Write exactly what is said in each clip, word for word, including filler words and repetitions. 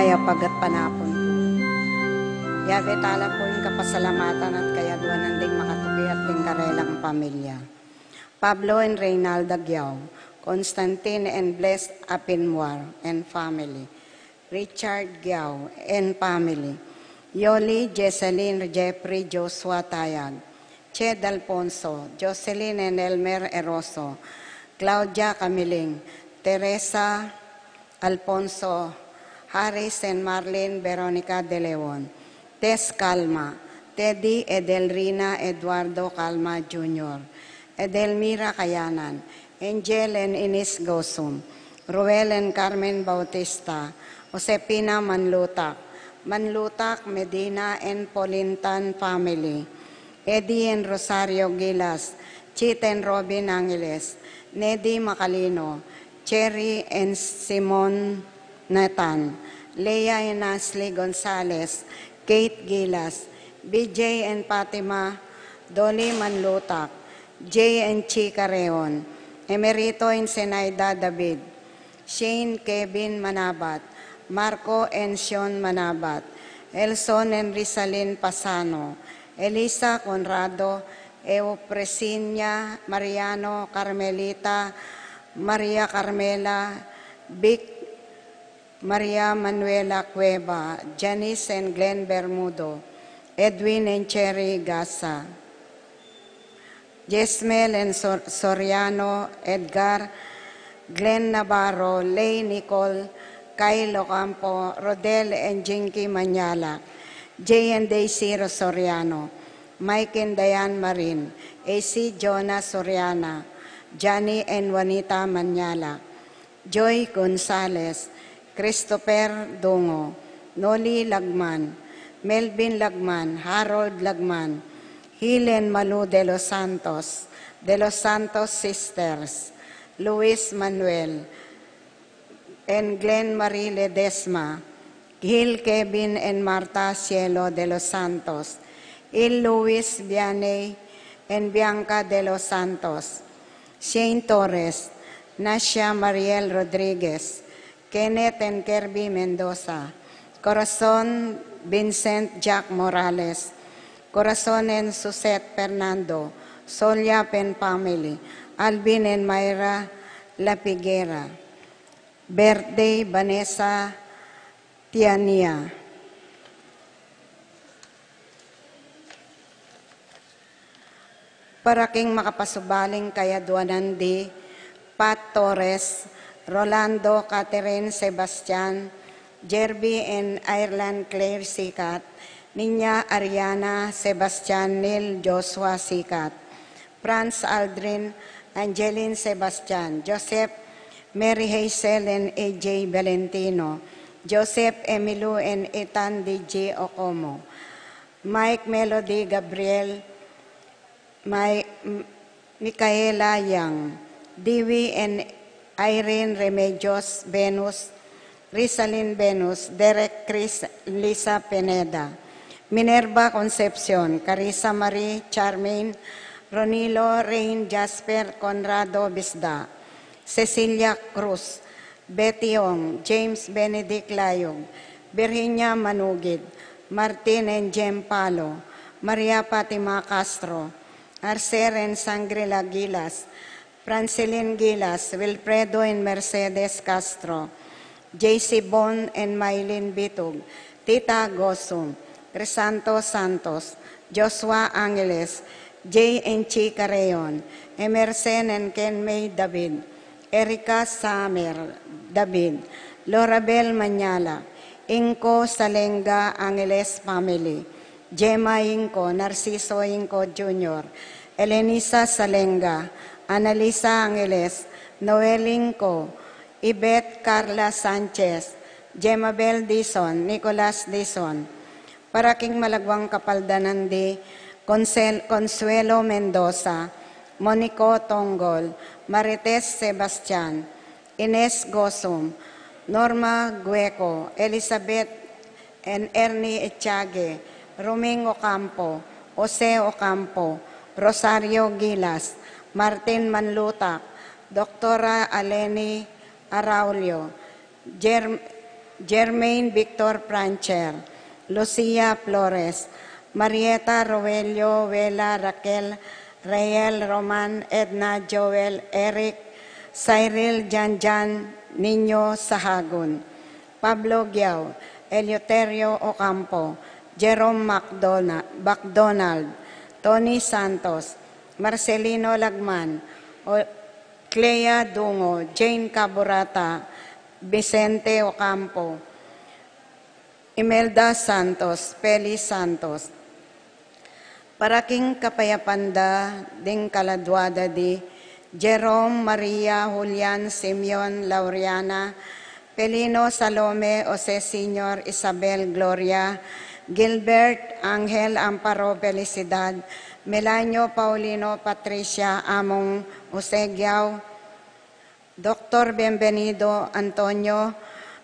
Mayap a gatpanapun pu. Yabe tala pu ing kapasalamatan at kayaduanan ding makatuki at ding karelang pamilya. Pablo and Reynalda Giao, Constantine and Blessed Apinwar and family, Richard Giao and family, Yoli, Jesselyn, Jeffrey, Joshua Tayag, Ched Alfonso, Jocelyn and Elmer Eroso, Claudia Camiling, Teresa Alfonso, Harris and Marlene Veronica de Leon, Tess Calma, Teddy Edelrina Eduardo Calma Junior, Edelmira Kayanan, Angel and Ines Gosum, Ruel and Carmen Bautista, Josefina Manlutak, Manlutak, Medina and Polintan family, Eddie and Rosario Gilas, Chit and Robin Angeles, Nedi Macalino, Cherry and Simon Nathan, Leah and Ashley Gonzalez, Kate Gilas, B J and Fatima, Dolly Manlutak, Jay and Chica Reon, Emerito and Zenaida David, Shane Kevin Manabat, Marco and Sean Manabat, Elson and Rizalin Pasano, Elisa Conrado, Eupresinia Mariano, Carmelita, Maria Carmela, Vic, Maria Manuela Cueva, Janice and Glenn Bermudo, Edwin and Cherry Gasa, Jesmel and Sor-, Soriano, Edgar, Glenn Navarro, Lay Nicole, Kyle Ocampo, Rodel and Jinky Manyala, Jay and Daisy Soriano, Mike and Diane Marin, A C Jonah Soriana, Johnny and Juanita Manyala, Joy Gonzalez, Christopher Dungo, Noli Lagman, Melvin Lagman, Harold Lagman, Hilen Malu de los Santos, de los Santos Sisters, Luis Manuel, and Glenn Marie Ledesma, Gil Kevin and Martha Cielo de los Santos, Il Luis Vianey and Bianca de los Santos, Shane Torres, Nasha Mariel Rodriguez, Kenneth and Kirby Mendoza, Corazon Vincent Jack Morales, Corazon and Suzette Fernando, Solia and family, Alvin and Myra La Figuera, birthday Vanessa Tiania. Para king makapasubaling kayaduanan di Pat Torres, Rolando, Catherine, Sebastian, Jerby and Ireland Claire Sikat, Ninya Ariana, Sebastian, Neil Joshua Sikat, Franz Aldrin, Angeline Sebastian, Joseph, Mary Hazel and A J Valentino, Joseph Emilu and Ethan D J Ocomo, Mike Melody Gabriel, Mai-, M-, Micaela Yang, Dewey and Irene Remedios Venus, Rizalin Venus, Derek Chris Lisa Pineda, Minerva Concepcion, Carissa Marie Charmaine, Ronilo Rain Jasper Conrado Bisda, Cecilia Cruz, Betty Ong, James Benedict Layog, Virginia Manugid, Martin and Jem Palo, Maria Fatima Castro, Arcer and Sangrila Gilas, Francilin Gilas, Wilfredo and Mercedes Castro, J C Bon and Maylin Bitug, Tita Gosum, Crisanto Santos, Joshua Angeles, J and Chi Carreon, Emerson and Ken May David, Erica Samer David, Lorabel Manyala, Inko Salenga Angeles family, Gemma Inko, Narciso Inko Junior, Elenisa Salenga, Analisa Angeles, Noel Inko, Ibet Carla Sanchez, Gemabel Dizon, Nicolas Dizon. Para king malagwang kapaldanan di Consel-, Consuelo Mendoza, Monico Tonggol, Marites Sebastian, Ines Gosum, Norma Gueco, Elizabeth and Ernie Echage, Roming Ocampo, Jose Ocampo, Rosario Gilas, Martin Manlutak, Doktora Aleni Araulio, Jer-, Germain Victor Francher, Lucia Flores, Marieta Roelio, Wela Raquel, Reyel Roman, Edna Joel, Eric, Cyril Janjan, Niño Sahagun, Pablo Giao, Eleuterio Ocampo, Jerome McDona- McDonald, Tony Santos, Marcelino Lagman, O- Clea Dungo, Jane Caburata, Vicente Ocampo, Imelda Santos, Feli Santos. Para king kapayapan da ding kaladua da di Jerome, Maria, Julian, Simeon, Lauriana, Pelino, Salome, Jose Senior, Isabel, Gloria, Gilbert, Angel, Amparo, Felicidad, Melanio, Paulino, Patricia, Among, Jose Giao, Doctor Bienvenido, Antonio,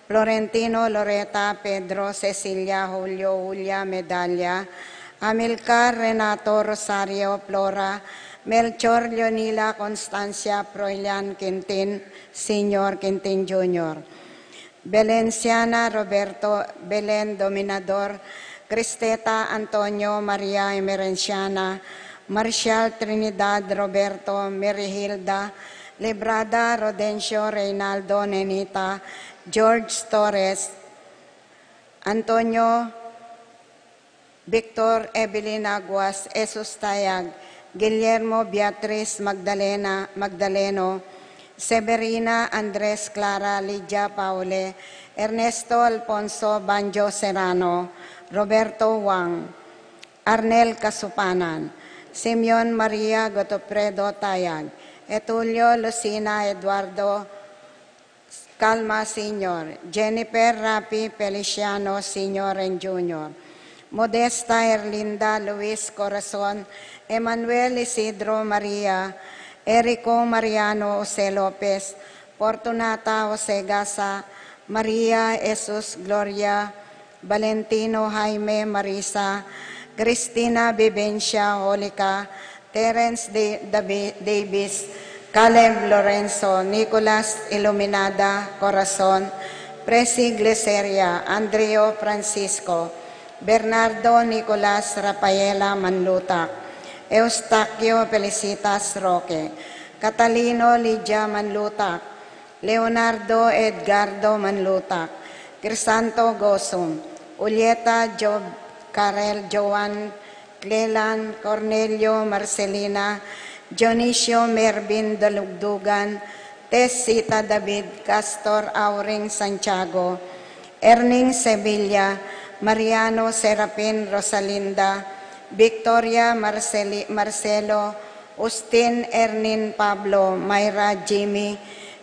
Florentino, Loreta, Pedro, Cecilia, Julio, Julia, Medalia, Amilcar, Renato, Rosario, Flora, Melchor, Leonila, Constancia, Froilan, Quintin Senior, Quintin Junior, Belenciana, Roberto, Belen, Dominador, Cristeta, Antonio, Maria, Emerenciana, Marcial, Trinidad, Roberto, Merihilda, Librada, Rodencio, Reynaldo, Nenita, George Torres, Antonio, Victor, Evelyn Aguas, Jesus Tayag, Guillermo, Beatriz, Magdalena, Magdaleno, Severina, Andres, Clara, Lydia, Paule, Ernesto, Alfonso, Banjo, Serrano, Roberto, Wang, Arnel, Kasupanan, Simeon, Maria, Godofredo, Tayag, Etulio, Lucina, Eduardo, Calma Senior, Jennifer, Rapi, Feliciano Senior and Junior, Modesta, Erlinda, Luis, Corazon, Emmanuel, Isidro, Maria, Erico, Mariano, Jose Lopez, Fortunata, Jose Gasa, Maria, Jesus, Gloria, Valentino, Jaime, Marisa, Cristina, Vivencia, Holica, Terence, Da- Davi- Davis, Caleb, Lorenzo, Nicolas, Iluminada, Corazon, Presi, Gleseria, Andrio, Francisco, Bernardo, Nicolas, Rafaela, Manlutak, Eustaquio, Felicitas, Roque, Catalino, Lydia, Manlutak, Leonardo, Edgardo, Manlutak, Crisanto, Gosum, Julieta, Job, Karel, Joan, Clelan, Cornelio, Marcelina, Dionisio, Mervin, Dalugdugan, Tess, Sita, David, Castor, Auring, Santiago, Erning, Sevilla, Mariano, Serapin, Rosalinda, Victoria, Marceli- Marcelo, Justin, Ernin, Pablo, Myra, Jimmy,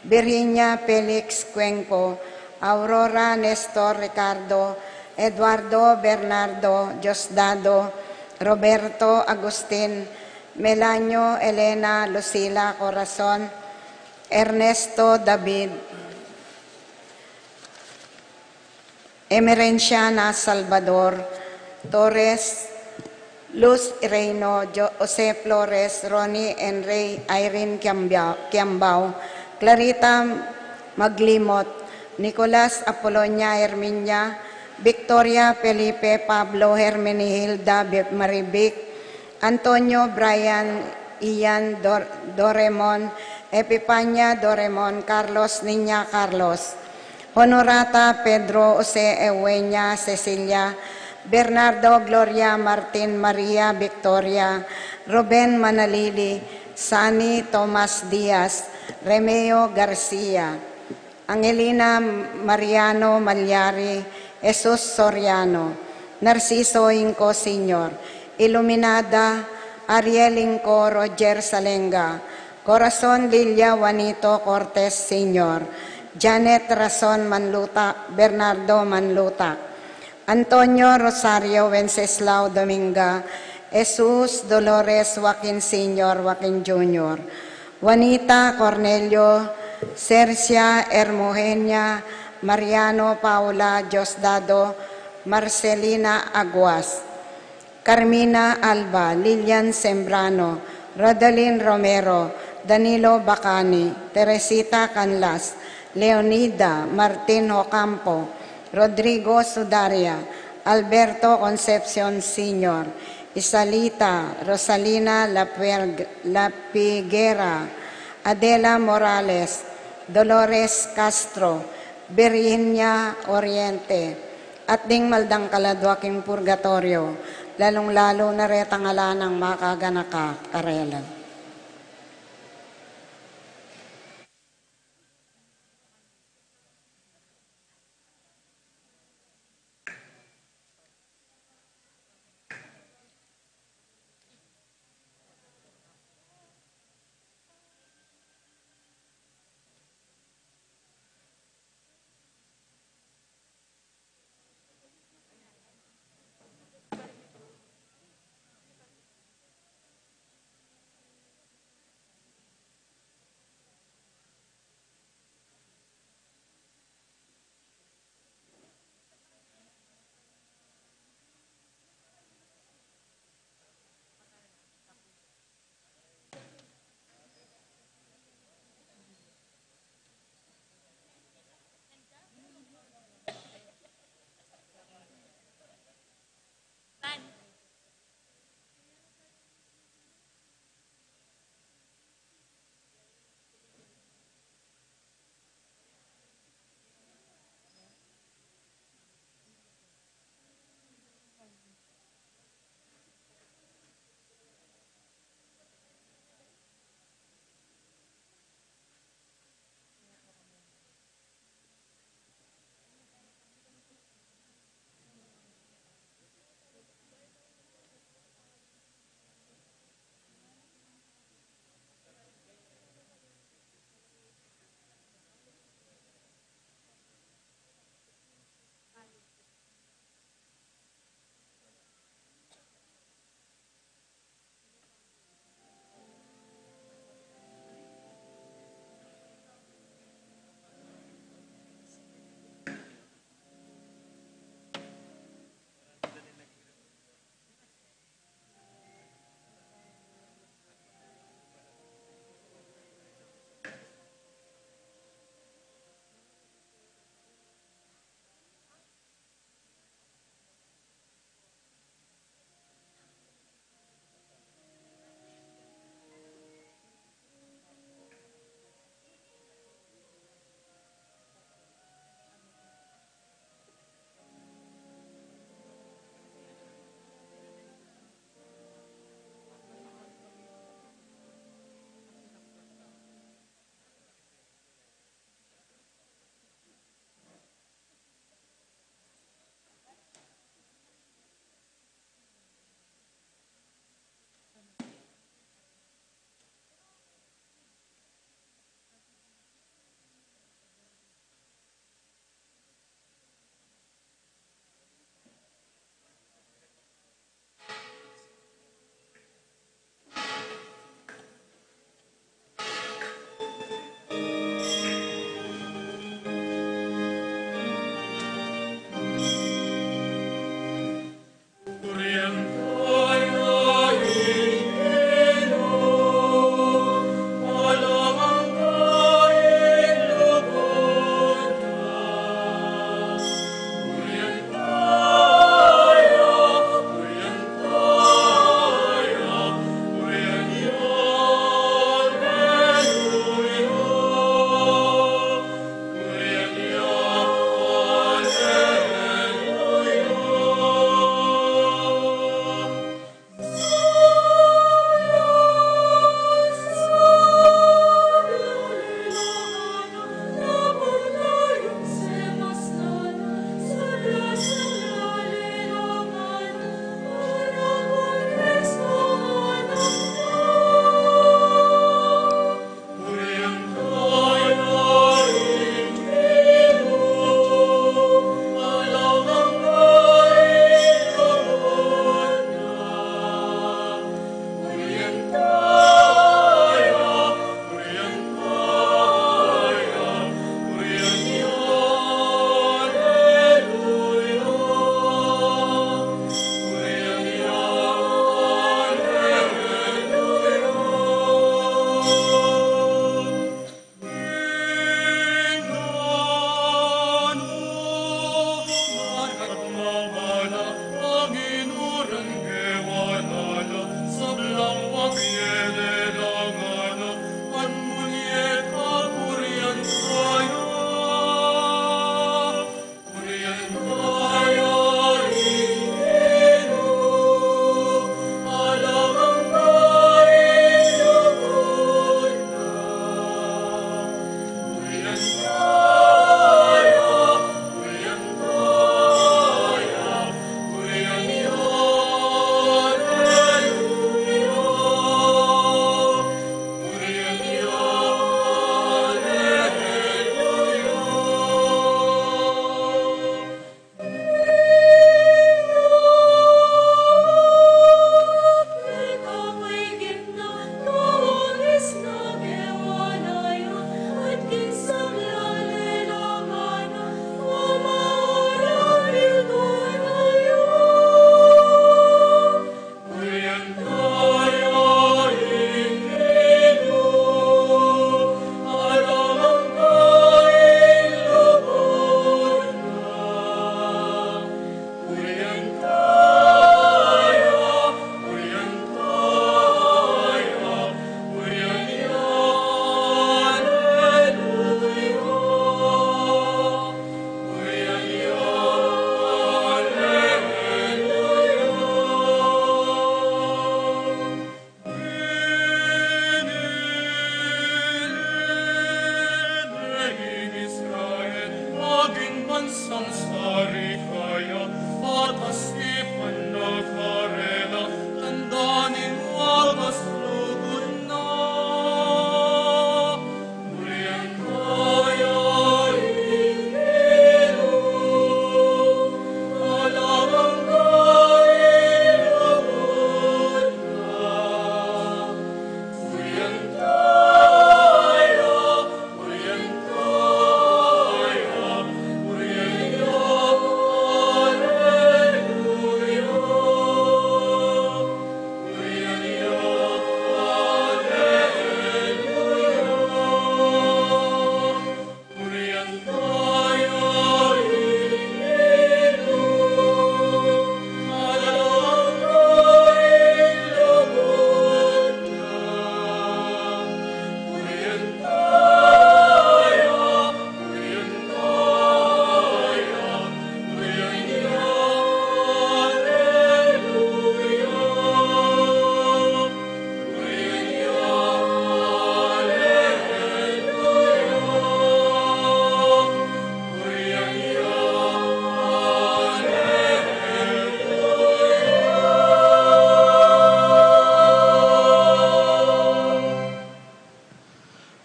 Virginia, Felix, Cuenco, Aurora, Nestor, Ricardo, Eduardo, Bernardo, Diosdado, Roberto, Agustin, Melanio, Elena, Lucila, Corazon, Ernesto, David, Emerenciana, Salvador, Torres, Luz, Reino, Jo- Jose, Flores, Ronnie, Enrey, Irene, Kiambia- Kiambao, Clarita, Maglimot, Nicolas, Apolonia, Herminia, Victoria, Felipe, Pablo, Hermenihilda, Be- Marivic, Antonio, Brian, Ian, Dor- Doremon, Epifania, Doremon, Carlos, Niña, Carlos, Honorata, Pedro, Jose, Eugenia, Cecilia, Bernardo, Gloria, Martin, Maria, Victoria, Ruben, Manalili, Sani, Tomas, Diaz, Remeo, Garcia, Angelina, Mariano, Malyari, Jesus, Soriano, Narciso, Inco, Senior, Iluminada, Ariel, Inco, Roger, Salenga, Corazon, Lilia, Juanito, Cortes, Senior, Janet, Rason, Manlutak, Bernardo, Manlutak, Antonio, Rosario, Wenceslao, Dominga, Jesus, Dolores, Joaquin Senior, Joaquin Junior, Juanita, Cornelio, Sercia, Hermogenia, Mariano, Paula, Diosdado, Marcelina, Aguas, Carmina, Alba, Lilian, Sembrano, Rodalyn, Romero, Danilo, Bacani, Teresita, Canlas, Leonida, Martin, Ocampo, Rodrigo Sudaria, Alberto Concepcion Senior, Isalita Rosalina Lapuerg-, Lapiguera, Adela Morales, Dolores Castro, Virginia Oriente, at ding maldang kaladwa king purgatorio, lalung-lalu na retang ala nang makaganaka karela.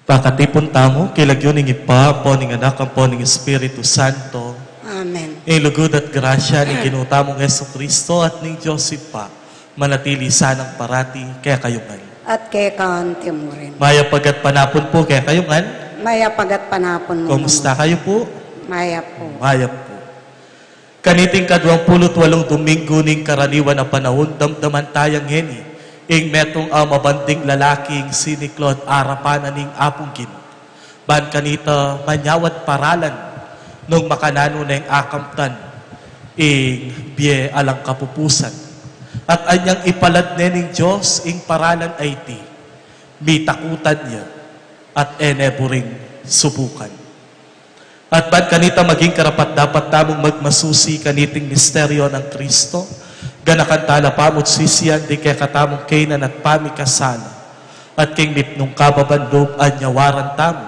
Pakatipun tamu, king lagyu ning Ibpa, ampo ning Anak, ampo ning Espiritu Santo. Amen. Ing lugud at grasya ning Ginu tamung Jesucristo at ning Dios Ibpa, manatili sanang parati kekayu ngan. At keka antimurin. Mayap a gatpanapun pu kekayu ngan. Mayap a gatpanapun mu. Kumusta kayu pu? Mayap pu. Mayap pu. Kaniting kaduang pulu't walung Dominggu ning karaniwan a panaun, damdaman taya ngeni ing metung a mabanding lalaking siniklaud arapan na ning Apung Ginu. Ban kanita manyawad paralan nung makananu neng akamtan ing bie alang kapupusan. At anyang ipalad ne ning Dios ing paralan a iti, mitakutan ya at e ne buring subukan. At ban kanita maging karapat-dapat tamung magmasusi kaniting misteryo nang Kristo, ganakan tala pamu't sisian ding kekatamung kainan at pamikasala, at king mipnung kababan lub anyawaran tamu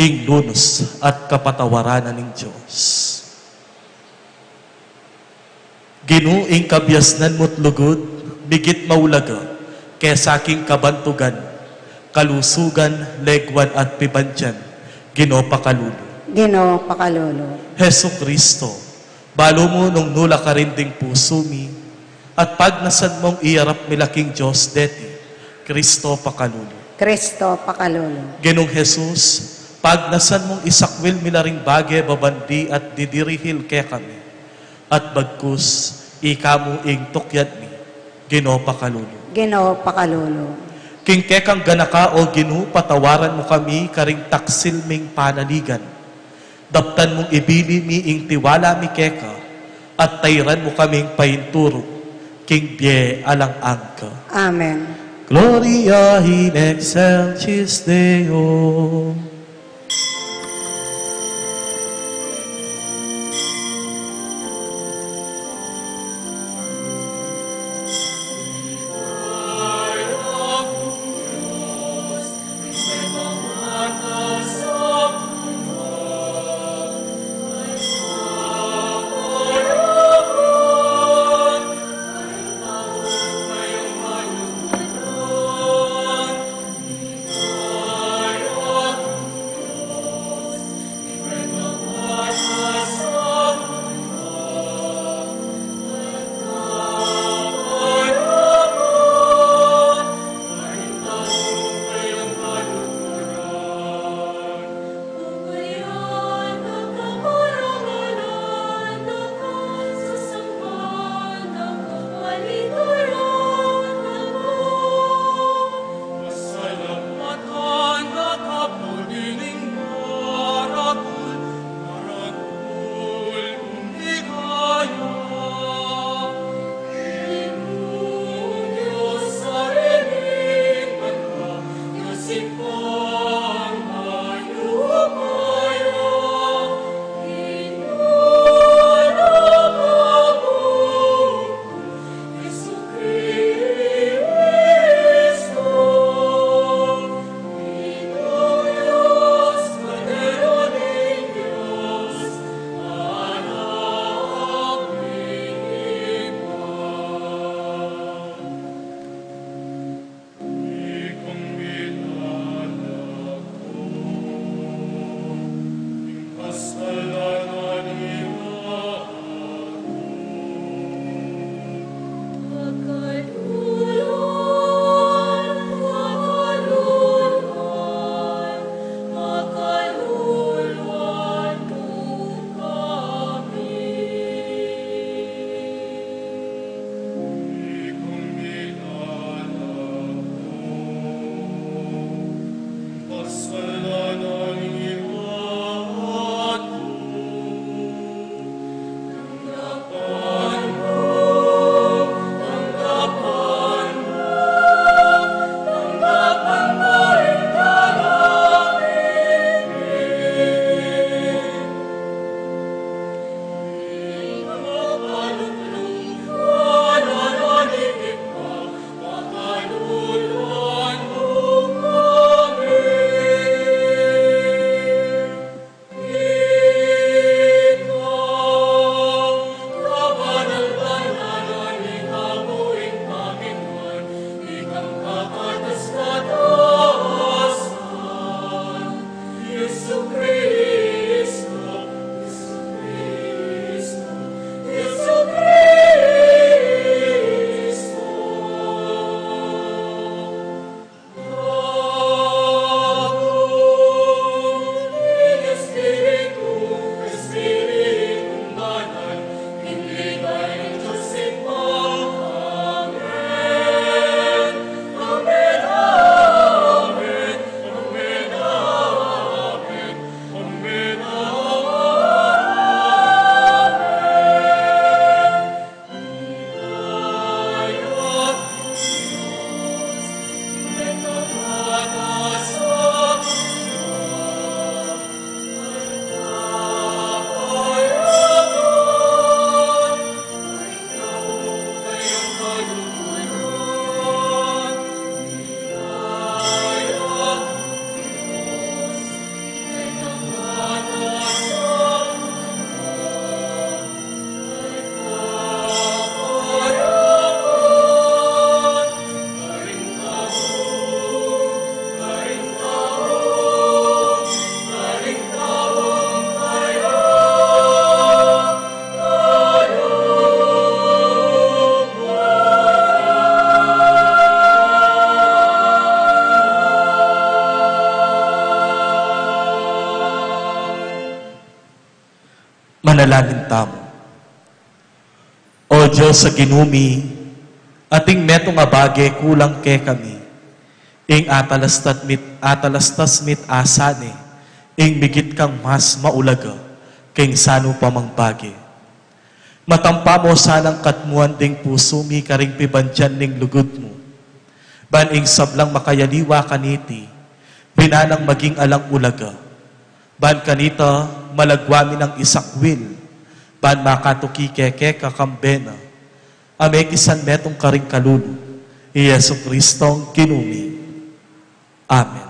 ing lunus at kapatawaran na ning Dios. Ginu, ing kabiasnan mu't lugud, migit maulaga kesa king kabantugan, kalusugan, leguan at pibandian, Ginu pakalulu. Ginu pakalulu. Jesucristo, balu mu nung nu la karin ding pusu mi, at pagnasan mung iyarap mi la king Dios deti, Kristo pakalulu. Kristo pakalulu. Ginung Jesus, pagnasan mung isakwil mi la ring bage babandi at didirihil kekami, at bagkus ika mu ing tukyan mi, Ginu pakalulu. Ginu pakalulu. King kekang ganaka, o Ginu, patawaran mu kami karing taksil ming panaligan. Daptan mung ibili mi ing tiwala mi keka, at tairan mu kaming painturu king bie alang angga. Amen. Gloria in excelsis Deo. Dalangin tamu. O Dios a Ginu mi, ating metung a bage kulang kekami, ing atalastas mit, atalastas mit asane, ing migit kang mas maulaga, king sanu pa mang bage. Matampa mu sanang katmuan ding pusu mi karing pibandian ning lugud mu. Ban ing sablang makayaliwa kaniti, binanang maging alang ulaga. Ban kanita, malagwa mi nang isakwil, ban makatuki keke kakambe na. A mekisan metung karing kalulu, i Jesucristong Ginu mi. Amen.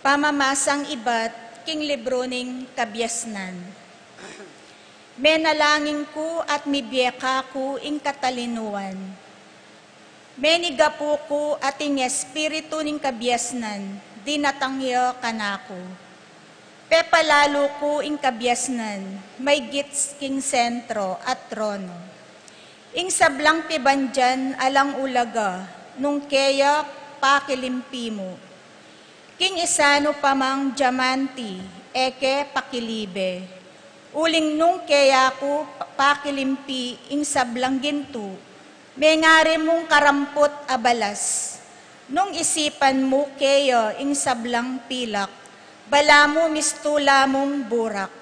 Pamamasang ibat king libru ning kabiasnan. Menalangin ku at mibie kaku ing katalinuan. Menigapu ku at ing espiritu ning kabiasnan, dinatang ya kanaku. Pepalalu ku ing kabiasnan, maygit king sentro at trono. Ing sablang pibandian alang ulaga, nung keya pakilimpi mu. King isanu pa mang diamanti, e ke pakilibe. Uling nung keya ku pa-, pakilimpi ing sablang gintu, mengari mung karamput a balas. Nung isipan mu keya ing sablang pilak, balamu mistula mung burak.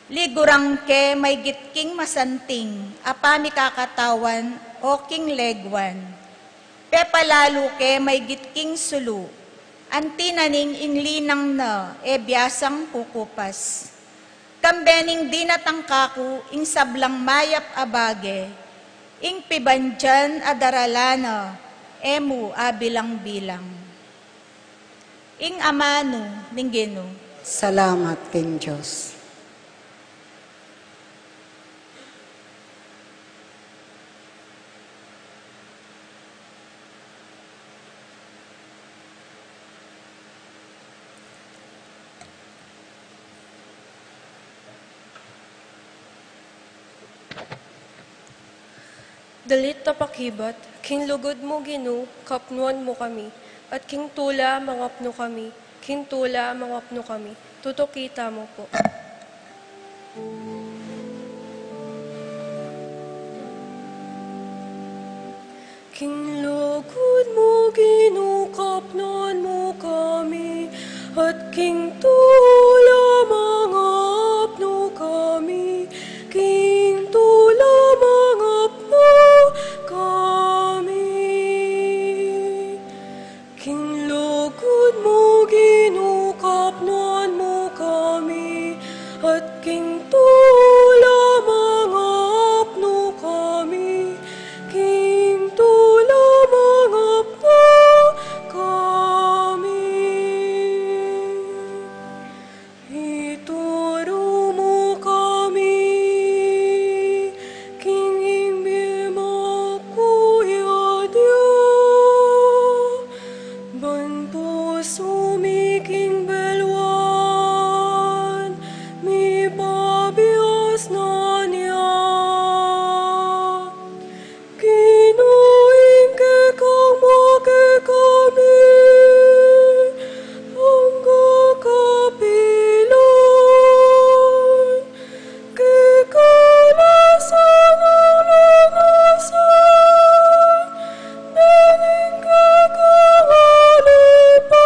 Liguran ke maygit king masanting a pamikakatawan o king leguan. Pepalalu ke maygit king sulu, anti na ning ing linang na e biasang kukupas. Kambe ning dinatang kaku ing sablang mayap a bage, ing pibandian a daralan na e mu abilang-bilang. Ing amanu ning Ginu. Salamat king Dios. Dalit a pakibat, king lugud mu Ginu, kapnuan mu kami, at king tula mangapnu kami, king tula mangapnu kami, tutuki tamu pu. King lugud mu Ginu, kapnuan mu kami, at king tula mangapnu kami, king tula mangapnu kami. King lugud mu Ginu, kapnuan mu kami, at king tula mangapnu kami, king tula mangapnu kami. Ituru mu kami king ing bie mu ku ya dia, ban pusu mi king beluan mipabias na nia. Ginu, ing kekang makekami, angga kapilan, keka la sanang langasan, daling kekang alipan.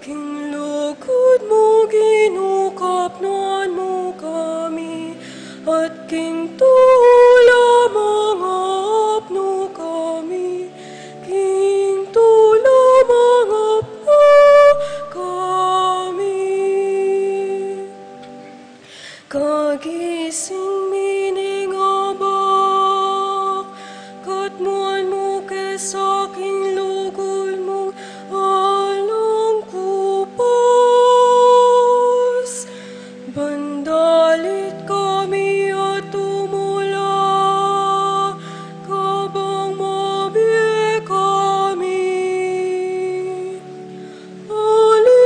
King lugud mu Ginu, kapnuan mu kami, at king tula mangapnu kami, king tula mangapnu kami. Kagising mi ning abak, katmuan mu ke sa king lugud mung alang kupas. Ban dalit kami at tumula, kabang mabie kami. Ali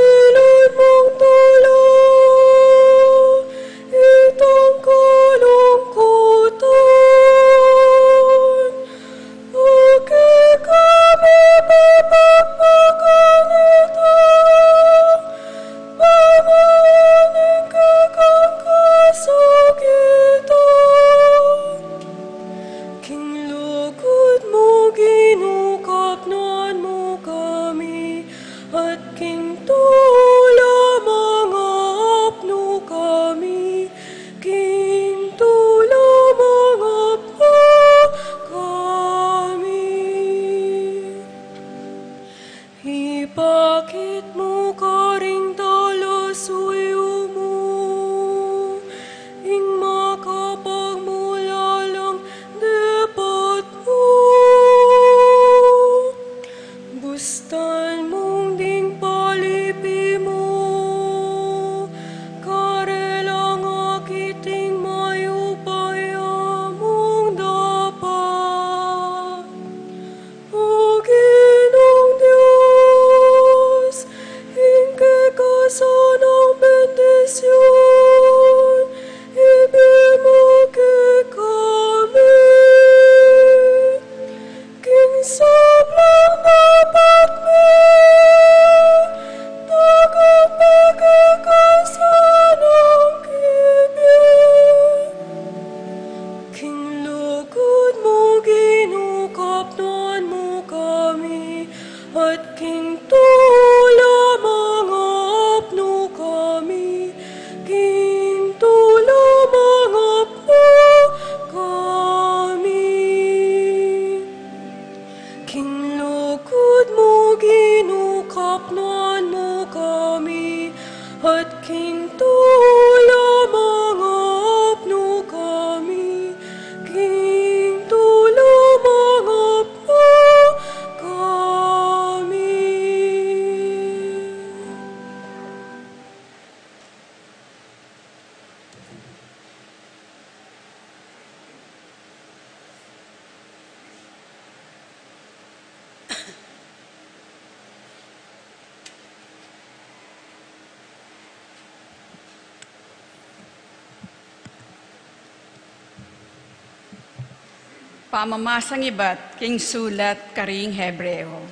Pamamasang ibat king sulat karing Hebreo.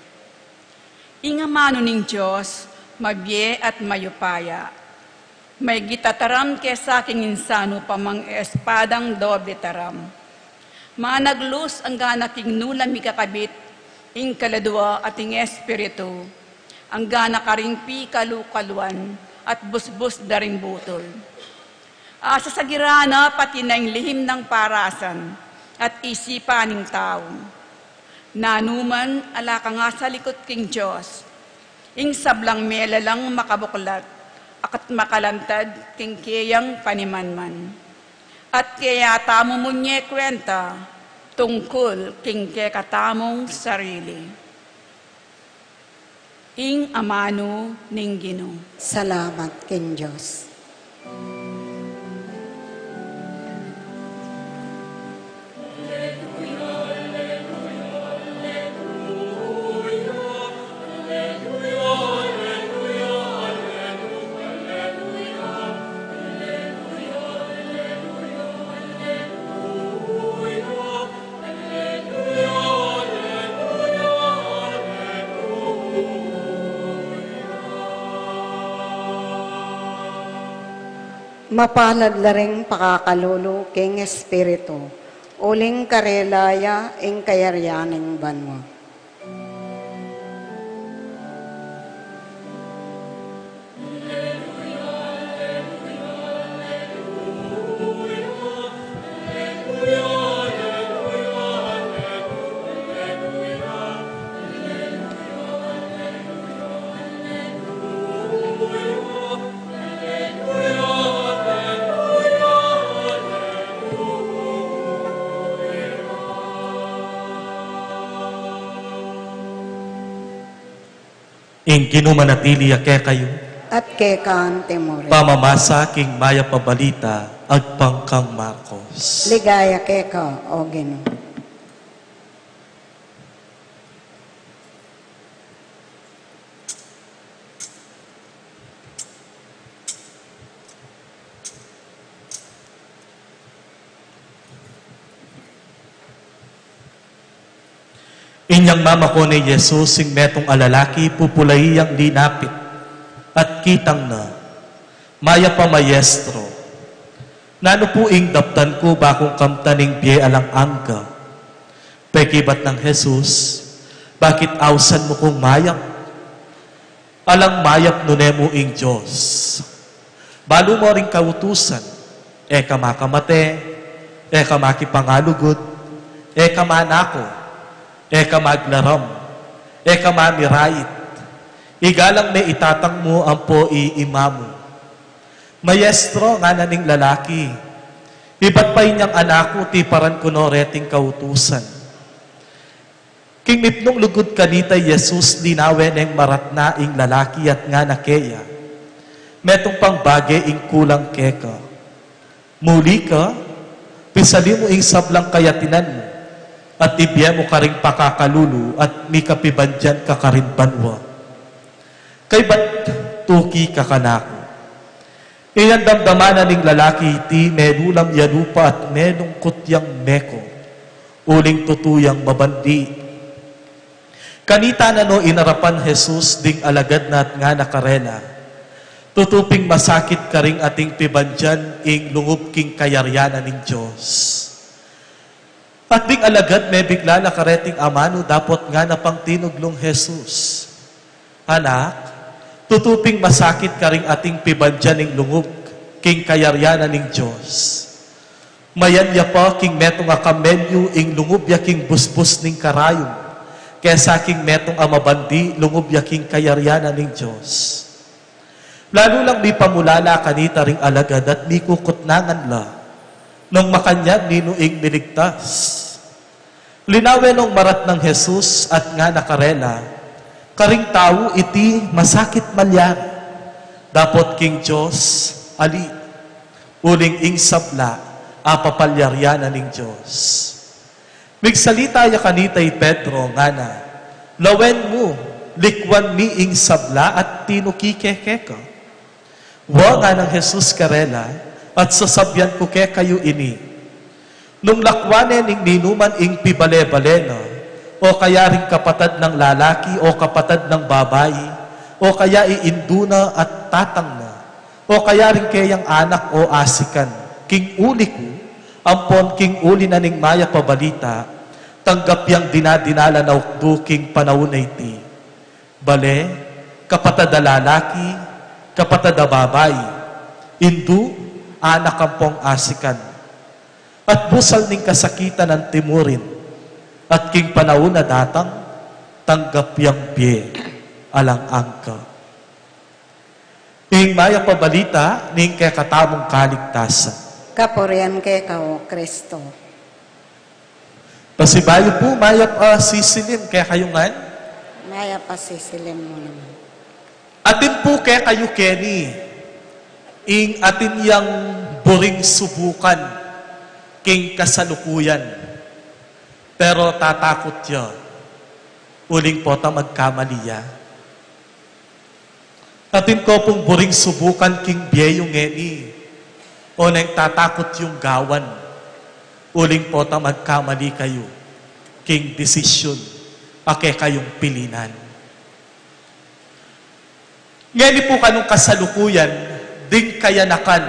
Ing amanu ning Dios, mabie at mayupaya. Maigit a taram kesa king insanu pa mang espadang doble taram. Managlus angga na king nu la mikakabit ing kaladua at ing espiritu, angga na karing pikalukaluan at busbus da ring butul. Asasagiran na pati na ing lihim nang parasan at isipan ning tau. Nanu man a lakang asalikut king Dios, ing sablang melalang makabuklat at makalantad king keyang panimanman. At keya tamu mu ne kuenta tungkul king kekatamung sarili. Ing amanu ning Ginu. Salamat king Dios. Mapalad la ring pakakalulu king Espiritu, uling karela ya ing kayarian ning banua. Ing Ginu manatili ya kekayu. At keka anti mu rin. Pamamasa king Mayap a Balita agpang kang Marcos. Ligaya keka, O Ginu. Inyang mamako ne i Jesus ing metung a lalaki, pupulai yang linapit, at kitang na, Mayap a Maestro, nanu pu ing daptan ku ba kung kamtan ing bie alang angga? Pekibat nang Jesus, Bakit ausan mu kung mayap? Alang mayap nune mu ing Dios. Balu mo ring kautusan, e ka makamate, e ka makipangalugud, e ka manako, e ka maglaram, e ka mamirait, igalang me i tatang mu ampo i ima mu. Maestro, ngana ning lalaki, ibat pa inyang anak ku tiparan ku no reting kautusan. King mipnung lugud kanita i Jesus, linawe neng maratna ing lalaki at ngana keya, Metung pang bage ing kulang keka. Muli ka, pisali mu ing sablang kayatinan mu, at ibie mu karing pakakalulu, at mikapibandian ka karin banua. Kaybat tuki ka kanaku. Inyang damdaman na ning lalaki iti, melulam ya lupa at melungkut yang meko, uling tutu yang mabandi. Kanita na no inarapan Jesus ding alagad na at ngana karela, Tutu ping masakit karing ating pibandian ing lungub king kayarian na ning Dios. At ding alagad mebigla la kareting amanu dapot ngana pang tinuglung Jesus, Anak, tutu ping masakit karing ating pibandian ing lungub king kayarian na ning Dios. Mayan ya pa king metung a kamelyu ing lungub ya king busbus ning karayum, kesa king metung a mabandi lungub ya king kayarian na ning Dios. Lalu lang mipamulala kanita ring alagad at mikukutnangan la nung makanyan ninu ing miligtas. Linawe nong maratnang Jesus at ngana karela, Karing tau iti masakit malyari, dapot king Dios ali, uling ing sabla apapalyarian na ning Dios. Migsalita ya kanita i Pedro, ngana, Lawen mu, likwan mi ing sabla at tinuki ke keka. Wa, nganang Jesus karela, at sasabian ku kekayu ini, Nung lakwan ne ning ninuman ing pibale-bale na, o kaya ring kapatad nang lalaki, o kapatad nang babai, o kaya i indu na at tatang na, o kaya ring keyang anak o asikan, king uli ku, ampon king uli na ning mayap a balita, tanggap yang dinadinalan a ukdu king panaun a iti. Bale, kapatad a lalaki, kapatad a babai, indu, anak ampong asikan. At busal ning kasakitan antimurin, at king panaun a datang, tanggap yang bie alang angga. Ing mayap a balita ning kekatamung kaligtasan. Kapurian keka, O Kristo. Pasibayu pu, mayap a sisilim kekayu ngan. Mayap a sisilim mu naman. Atin pu kekayu keni ing atin yang buring subukan king kasalukuyan. Pero tatakut ya uling pota magkamali ya. Atin ko pung buring subukan king bie yu ngeni, o neng tatakut yung gawan, uling pota magkamali kayu king desisyun a kekayung pilinan. Ngeni pu kanung kasalukuyan, ding kayanakan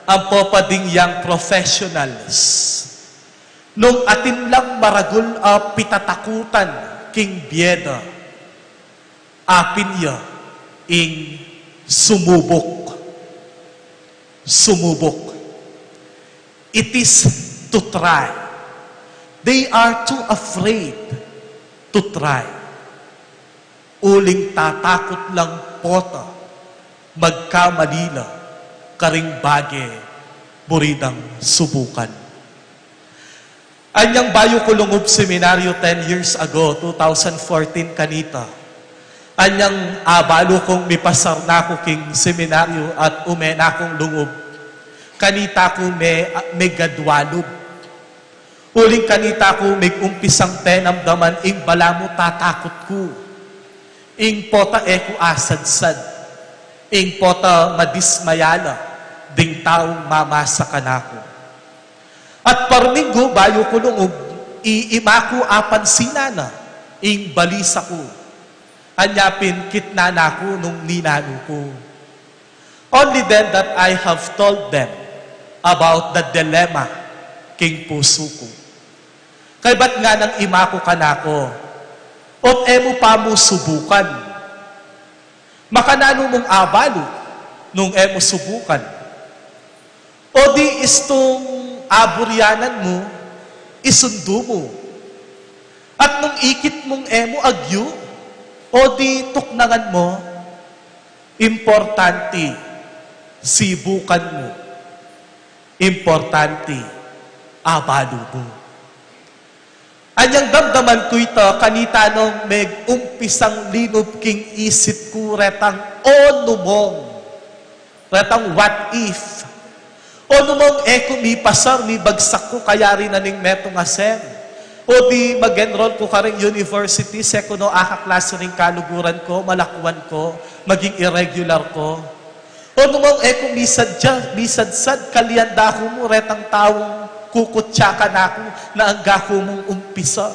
ampo pa ding yang professionals, nung atin lang maragul a pitatakutan king bie da, apin ya ing sumubuk. Sumubuk. It is to try. They are too afraid to try. Uling tatakut lang pota magkamali la karing bage buri dang subukan. Anyang bayu ku lungub seminaryo ten years ago, two thousand fourteen kanita. Anyang abalu kung mipasar na ku king seminaryo at ume na kung lungub, kanita ku me-, megadwalub. Uling kanita ku megumpisang penamdaman ing balamu tatakut ku. Ing pota e ku asadsad. Ing pota madismaya la ding taung mamasa kanaku. At parminggu bayu ku lungub, i-, ima ku apansinan na ing balisa ku. Anya pin kitnan na ku nung ninanu ku. Only then that I have told them about the dilemma king pusu ku. Kaybat nganang ima ku kanaku, ot e mu pa mu subukan. Makananu mung abalu nung e mu subukan? O di istung aburyanan mu, isundu mu. At nung ikit mung e mu agyu, o di tuknangan mu, importante, sibukan mu. Importante, abalu mu. Anyang damdaman ku ita, kanita nung megumpisang linub king isip ku retang o numong, retang what if. O numong e ku mipasar, mibagsak ku kayari na ning metung a sem. O di mag-enroll ku karing university, se ku no akaklase ring kaluguran ku, malakwan ku, maging irregular ku. O numong e ku misadya, misadsad, kalian da ku mu retang taung kukutsa kanaku na angga ku mung umpisa.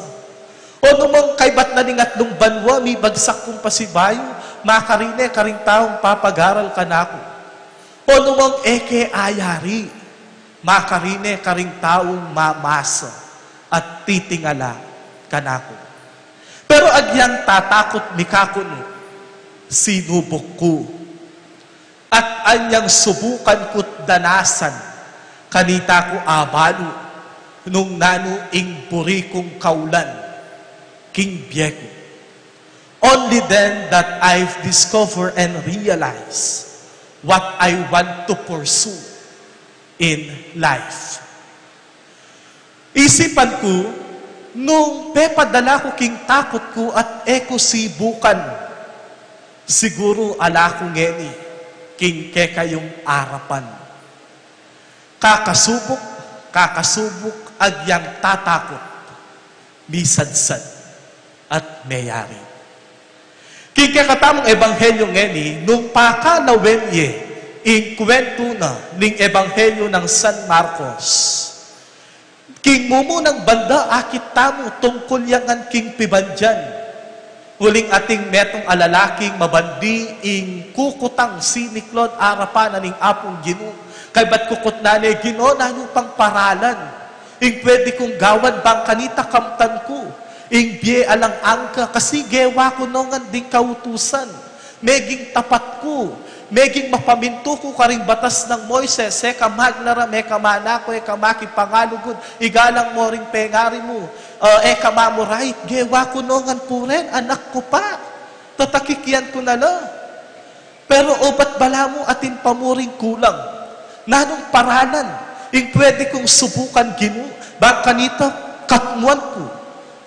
O numong kaybat na ning atlung banua, mibagsak kung pasibayu, makarine karing taung papagaral kanaku. O numong e ke ayari, makarine karing taung mamasa at titingala kanaku. Pero agyang tatakut mi kakunu, sinubuk ku. At anyang subukan ku't danasan, kanita ku abalu nung nanu ing buri kung kaulan king bie ku. Only then that I've discovered and realized what I want to pursue in life. Isipan ku, nung pepadala ku king takut ku at e ku sibukan, siguru ala ku ngeni king kekayung arapan. Kakasubuk, kakasubuk, agyang tatakut, misadsad, at meyari. King kekatamung ebanghelyu ngeni, nung pakalawen ye ing kwentu na ning ebanghelyu nang San Marcos, King mumunang banda, akit tamu tungkul ya ngan king pibandian. Uling atin metung a lalaking mabandi ing kukutang siniklud arapan na ning Apung Ginu. Kaybat kukutnan ne, Ginu, nanu pang paralan ing pwede kung gawan bang kanita kamtan ku ing bie alang angga, kasi gewa ku no ngan ding kautusan. Meging tapat ku, meging mapamintu ku karing batas nang Moises, e ka maglaram, e ka manako, e ka makipangalugud, igalang mo ring pengari mu, ah, e ka mamurait, gewa ku no ngan pu ren, anak ku pa, tatakikian ku na la. Pero obat balamu atin pa mu ring kulang. Nanung paralan ing pwede kung subukan, Ginu, bang kanita katmuan ku,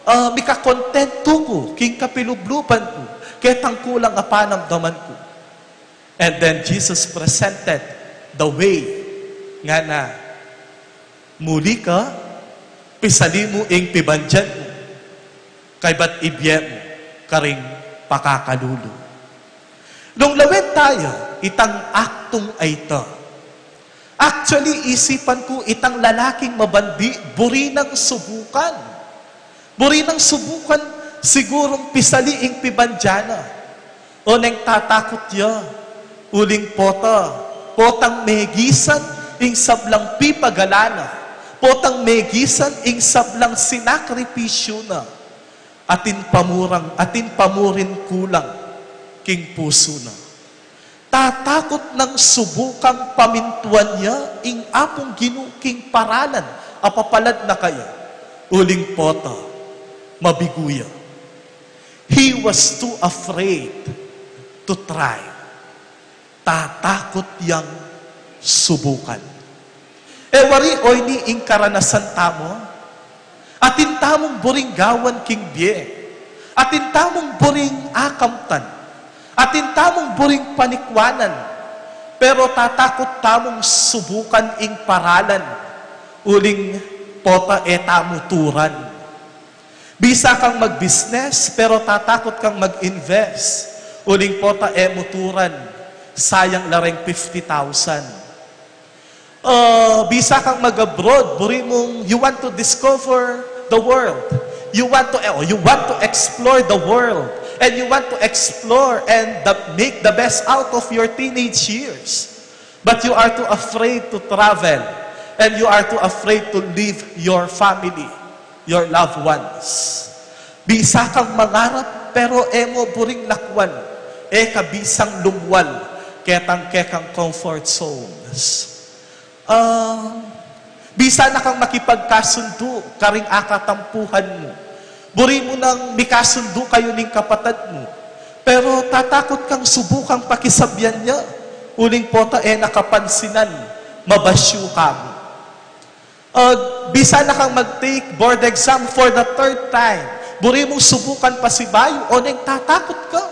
ah, mikakontentu ku king kapilubluban ku ketang kulang a panamdaman ku? And then Jesus presented the way. Ngana, muli ka, pisali mu ing pibandian mu, kaybat ibie mu karing pakakalulu. Nung lawen taya itang aktung a ita, actually, isipan ku, itang lalaking mabandi, buri nang subukan. Buri nang subukan sigurung pisali ing pibandian na. Oneng tatakut ya, uling pota, potang megisan ing sablang pipagalan na, potang megisan ing sablang sinakripisyu na, atin pa mu rang, atin pa mu ring kulang king pusu na. Tatakut nang subukang pamintuan ya ing Apung Ginu king paralan a papalad na kaya, uling pota, mabigu ya. He was too afraid to try. Tatakut yang subukan. E wari, o ini ing karanasan tamu? Atin tamung buring gawan king bie. Atin tamung buring akamtan. Atin tamung buring panikwanan. Pero tatakut tamung subukan ing paralan. Uling pota e tamu turan. Bisa kang magbisnes, pero tatakut kang mag-invest. Uling pota e mu turan, sayang la reng fifty thousand. Uh, bisa kang mag-abroad, buri mung you want to discover the world. You want to, oh, you want to explore the world. And you want to explore and the, make the best out of your teenage years. But you are too afraid to travel, and you are too afraid to leave your family, your loved ones. Bisa kang mangarap, pero e mu buring lakwan, e ka bisang lumwal ketang kekang comfort zones. Ah, bisa na kang makipagkasundu karing akatampuhan mu. Buri mu nang mikasundu kayu ning kapatad mu. Pero tatakut kang subukang pakisabian ya. Uling pota e na kapansinan, mabasyu ka mu. Ah, bisa na kang mag-take board exam for the third time. Buri mung subukan pasibayu, oneng tatakut ka.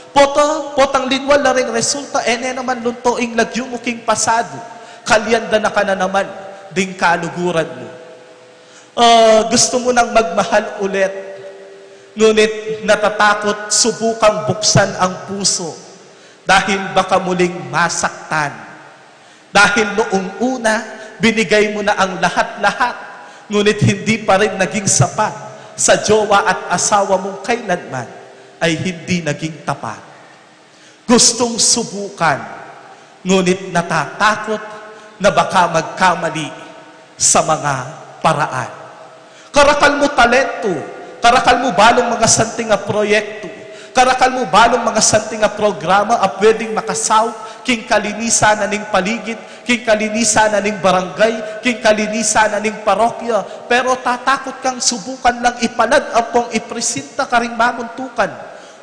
Pota, potang linwal la ring resulta, e ne naman lunto ing lagyu mu king pasadu. Kalianda na ka na naman ding kaluguran mu. Ah, gustu mu nang magmahal ulit, ngunit natatakut subukang buksan ang puso dahil baka muling masaktan. Dahil noong una, binigay mu na ang lahat-lahat, ngunit hindi pa rin naging sapat sa jowa at asawa mung kailanman ay hindi naging tapat. Gustung subukan, ngunit natatakut na baka magkamali sa mga paraan. Karakal mu talentu, karakal mu balung mga santing a proyektu, karakal mu balung mga santing a programa a pwedeng makasaup king kalinisan na ning paligid, king kalinisan na ning barangay, king kalinisan na ning parokya, pero tatakut kang subukan lang ipalad ampong ipresinta karing mamuntukan.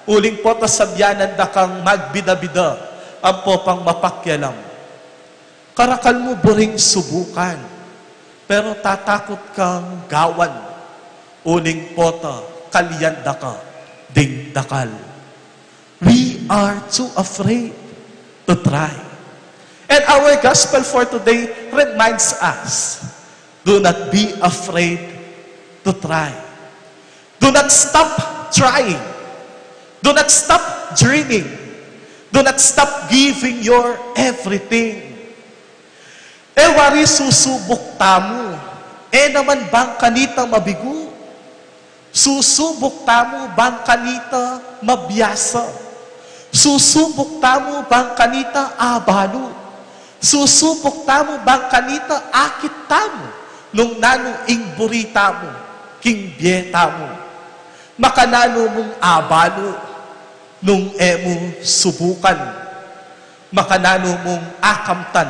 Uling pota sabianan da kang magbida-bida ampo pang mapakialam. Karakal mu buring subukan, pero tatakut kang gawan. Uling pota kalianda ka ding dakal. We are too afraid to try. And our gospel for today reminds us, do not be afraid to try. Do not stop trying. Do not stop dreaming. Do not stop giving your everything. E wari susubuk tamu, E naman bang kanita mabigu? Susubuk tamu bang kanita mabiasa? Susubuk tamu bang kanita abalu? Susubuk tamu bang kanita akit tamu nung nanu ing buri tamu king bie tamu? Makananu mung abalu nung e mu subukan? Makananu mung akamtan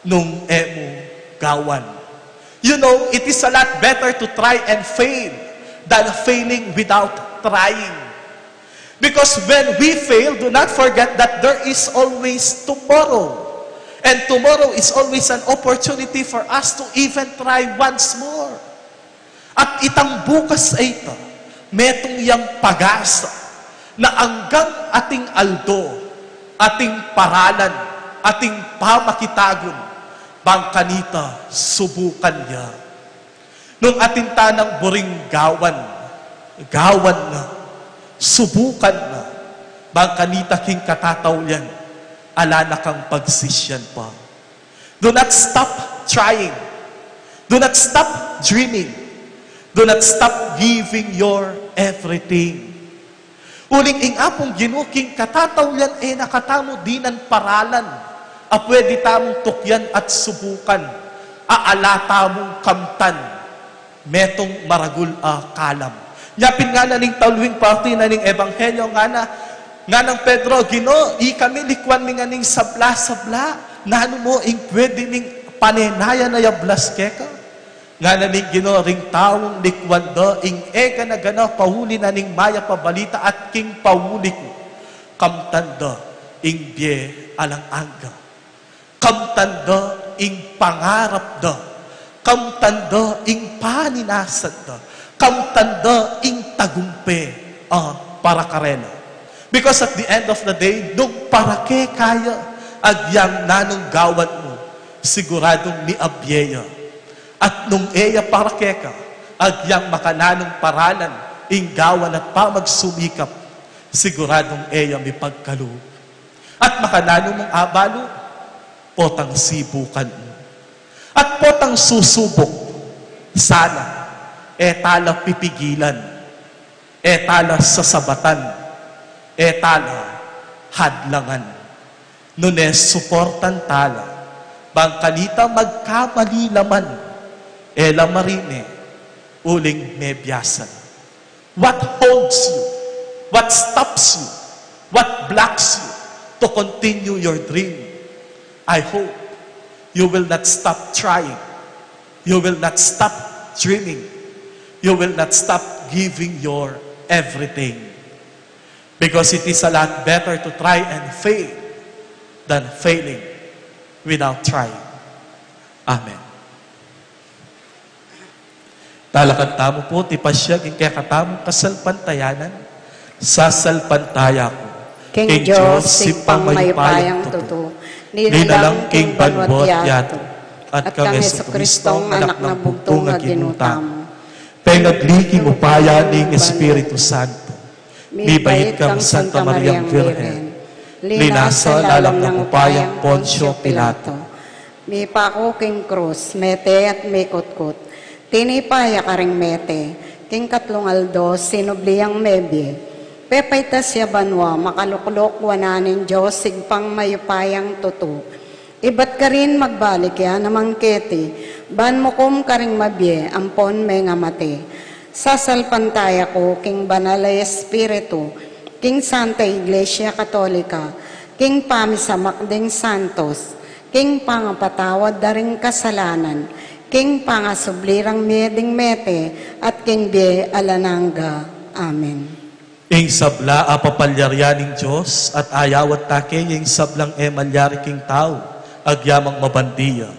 nung e mu gawan? You know, it is a lot better to try and fail than failing without trying. Because when we fail, do not forget that there is always tomorrow. And tomorrow is always an opportunity for us to even try once more. At itang bukas a ita, metung yang pag-asa na anggang ating aldo, ating paralan, ating pamakitagun, bang kanita subukan ya. Nung atin tanang buring gawan, gawan na, subukan na, bang kanita king katataulian, ala na kang pagsisian pa. Do not stop trying. Do not stop dreaming. Do not stop giving your everything. Uling ing Apung Ginu king katataulian e na katamu dinan paralan a pwede tamung tukyan at subukan, a ala tamung kamtan metung maragul a kalam. Nya pin ngana ning taluing parti na ning ebanghelyo, ngana, nganang Pedro, Ginu, ikami likuan mi ngan ing sabla-sabla, nanu mu ing pwede ming panenayan a yablas keka? Ngana ning Ginu, ring taung likuan da ing e gana-gana pauli na ning mayap a balita at king pauli ku, kamtan da ing bie alang angga. Kamtan da ing pangarap da. Kamtan da ing paninasad da. Kamtan da ing tagumpe a para karela. Because at the end of the day, nung para keka ya agyang nanung gawan mu, siguradung miabie ya. At nung e ya para keka agyang makananung paralan ing gawan at pamagsumikap, siguradung e ya mipagkalub. At makananu mung abalu, potang sibukan mu. At potang susubuk, sana, e tala pipigilan, e tala sasabatan, e tala hadlangan. Nune suportan tala, bang kanita magkamali la man, e la marine, uling mebiasa na. What holds you? What stops you? What blocks you to continue your dream? I hope you will not stop trying. You will not stop dreaming. You will not stop giving your everything. Because it is a lot better to try and fail than failing without trying. Amen. Talakad tamu pu, iti pasiag ing kekatamung kasalpantayanan. Sasalpantaya ku king Dios, Ibpang mayupayang tutu, linalang king banua't yatu, at kang Jesucristong Anak nang bugtung a Ginu tamu, pengagli king upaya ning Espiritu Santo, mibait kang Santa Mariang Birhen, linasa lalam ning upayang Poncio Pilato, mipaku king krus, mete at mikutkut, tinipa ya karing mete, king katlung aldo sinubli yang mebie, pepaitas ya banua, makalukluk wanan ning Dios Ibpang mayupayang tutu. Ibat karin magbalik ya naman keti, ban mukum karing mabie ampon mengamate. Sasalpantaya ku king Banal a Espiritu, king Santa Iglesia Katolika, king pamisamak ding santos, king pangapatawad da ring kasalanan, king pangasubli rang mie ding mete, at king bie alang angga. Amen. Ing sabla a papalyarian ning Dios at ayawat ta kaya ing sablang e malyari king tau, agyamang mabandi ya.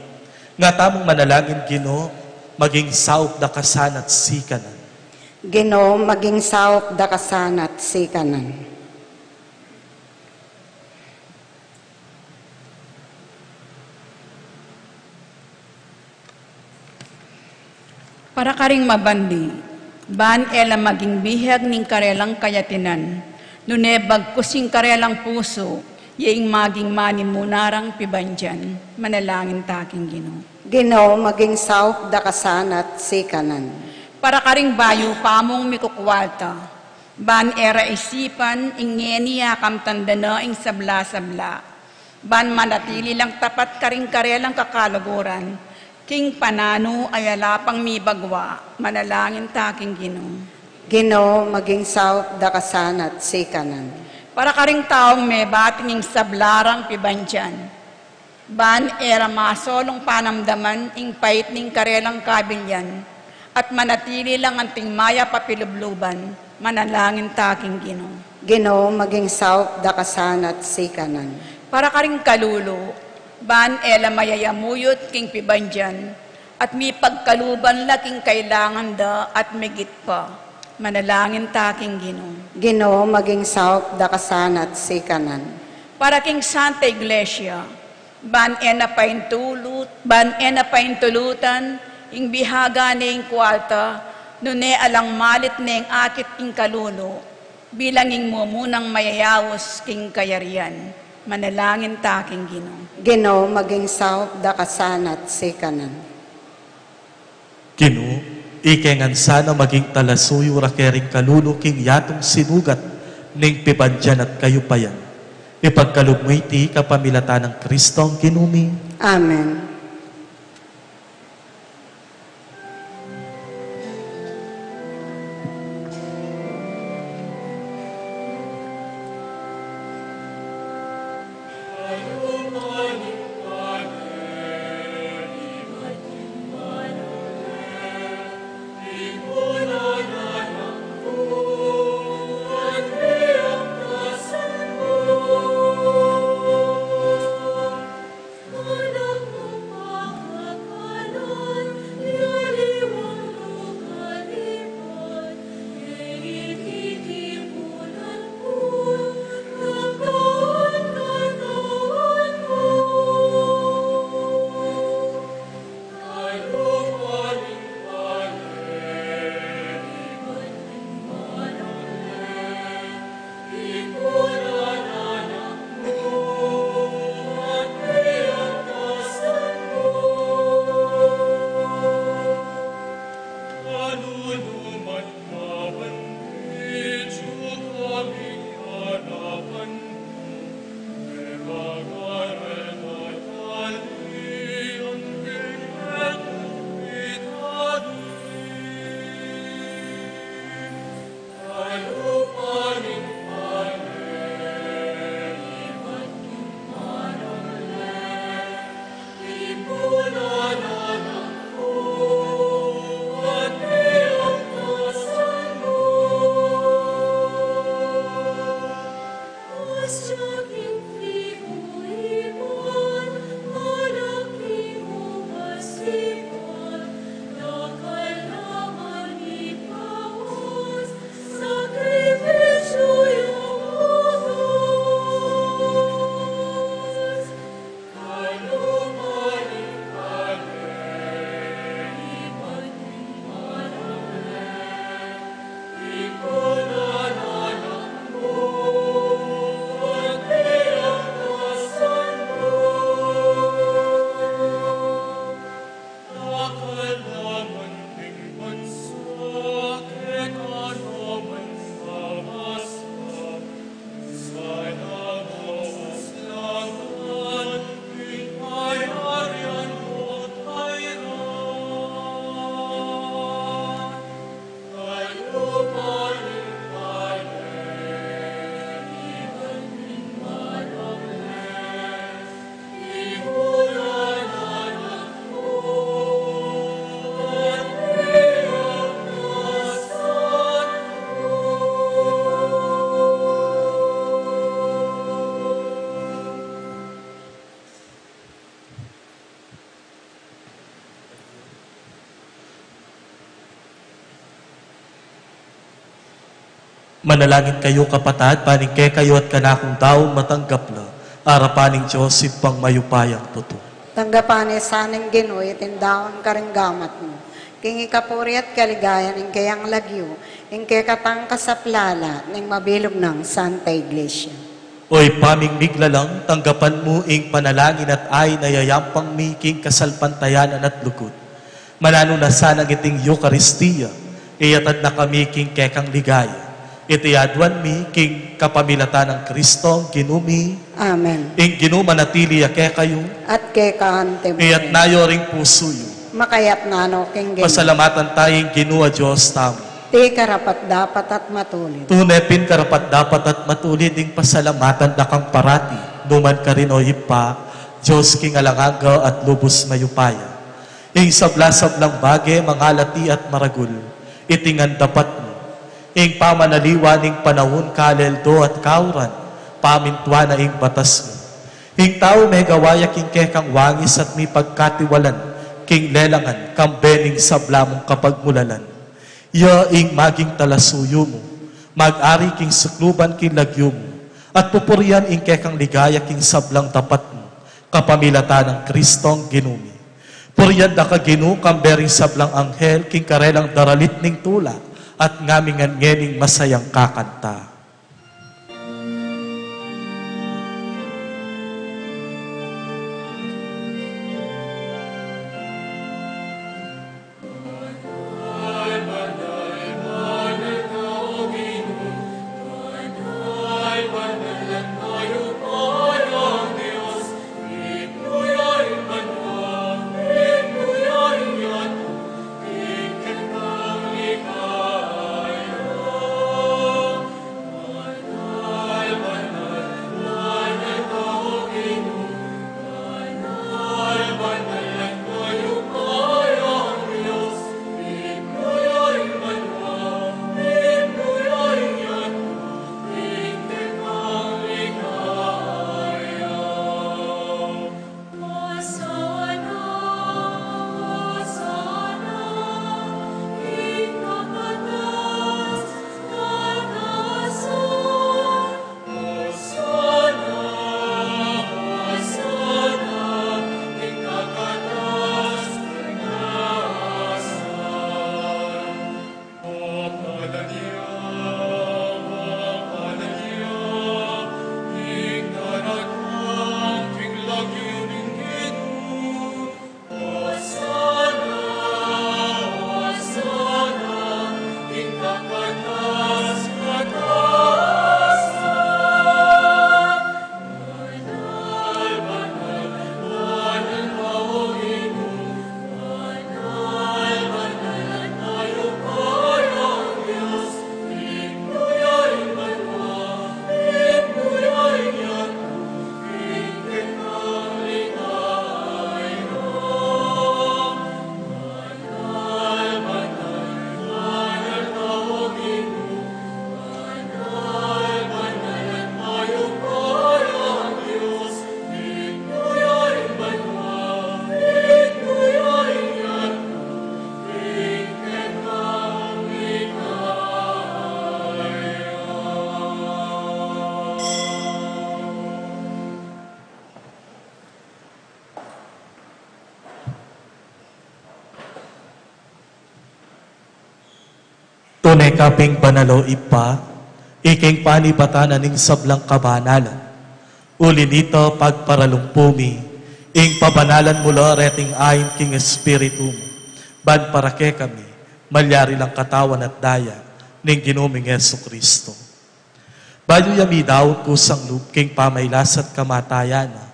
Nga tamung manalangin, Ginu, maging saup da ka sana't sikanan. Ginu, maging saup da ka sana't sikanan. Para karing mabandi, ban e la maging bihag ning karelang kayatinan, nune bagkus ing karelang pusu, ya ing maging manimuna rang pibandian, manalangin ta king Ginu. Ginu, maging saup da ka sana at sikanan. Para karing bayu pa mung mikukualta, ban e ra isipan ing ngeni a kamtanda na ing sabla-sabla, ban manatili lang tapat karing karelang kakaluguran, king pananu a ala pang mibagwa, manalangin ta king Ginu. Ginu, maging saup da ka sana at sikanan. Para karing taung mebati ning sabla rang pibandian, ban e ra masolung panamdaman ing pait ning karelang kabilian, at manatili lang anting mayap a pilubluban, manalangin ta king Ginu. Ginu, maging saup da ka sana at sikanan. Para karing kalulu, ban e la mayayamuyut king pibandian, at mipagkaluban la king kailangan da at migit pa, manalangin ta king Ginu. Ginu, maging saup da ka sana at sikanan. Para king Santa Iglesia, ban e na paintulut, ban e na paintulutan ing bihaga ne ing kualta, nune alang malit ne ing akit ing kalulu, bilang ing mumunang mayayaus king kayarian, manalangin ta king Ginu. Ginu, maging saup da ka sana at sikanan. Ginu, ika ngan sana maging talasuyu ra kering kalulu king yatung sinugat ning pibandian at kayupayan. Ipagkalub mu iti kapamilatan nang Kristong Ginu mi. Amen. Manalangin kayu, kapatad, ban ing kekayu at kanakung daun matanggap la arapan ning Dios Ibpang mayupayang tutu. Tanggapan na sana ning Ginu iting daun karing gamat mu, king ikapuri at kaligayan ning kayang lagyu, king kekatang kasaplalan ning mabilug nang Santa Iglesia. O Ibpa ming miglalang, tanggapan mu ing panalangin at ain a yayampang mi king kasalpantayanan at lugud. Mananu na sanang iting Eukaristia, iyatad na kami king kekang ligaya. Iti aduan mi king kapamilatan nang Kristong Ginu mi. Amen. Ing Ginu manatili ya kekayu. At keka mu rin. Iyatas yu ring pusu yu. Makayatas no king Ginu. Pasalamatan taya ing Ginu a Dios tamu. Ti karapat-dapat at matulid. Tune pin karapat-dapat at matulid ing pasalamatan da kang parati, nu man karin, o Ibpa, Dios king alang angga at lubus mayupaya. Ing sabla-sablang bage, mangalati at maragul, iti ngan dapat mu. Ing pamanaliwa ning panaun, kaleldo at kauran, pamintuan na ing batas mu. Ing tau megawa ya king kekang wangis at mipagkatiwalan king lelangan, kambe ning sabla mung kapagmulalan. Iya ing maging talasuyu mu, mag-ari king sukluban king lagyu mu, at pupurian ing kekang ligaya king sablang dapat mu, kapamilatan nang Kristong Ginu mi. Purian da ka Ginu, kambe ring sablang anghel, king karelang daralit ning tula, at ngamin ngan ngening masayang kakanta. Tune ka pin banal, o Ibpa, ika ing panibatan na ning sablang kabanalan. Uli nita, pagparalumpu mi ing pabanalan mu la reting ain king Espiritu mu, ban para kekami malyari lang katawan at daya ning Ginu ming Jesucristo. Bayu ya midaun kusang lub king pamailas at kamatayan na,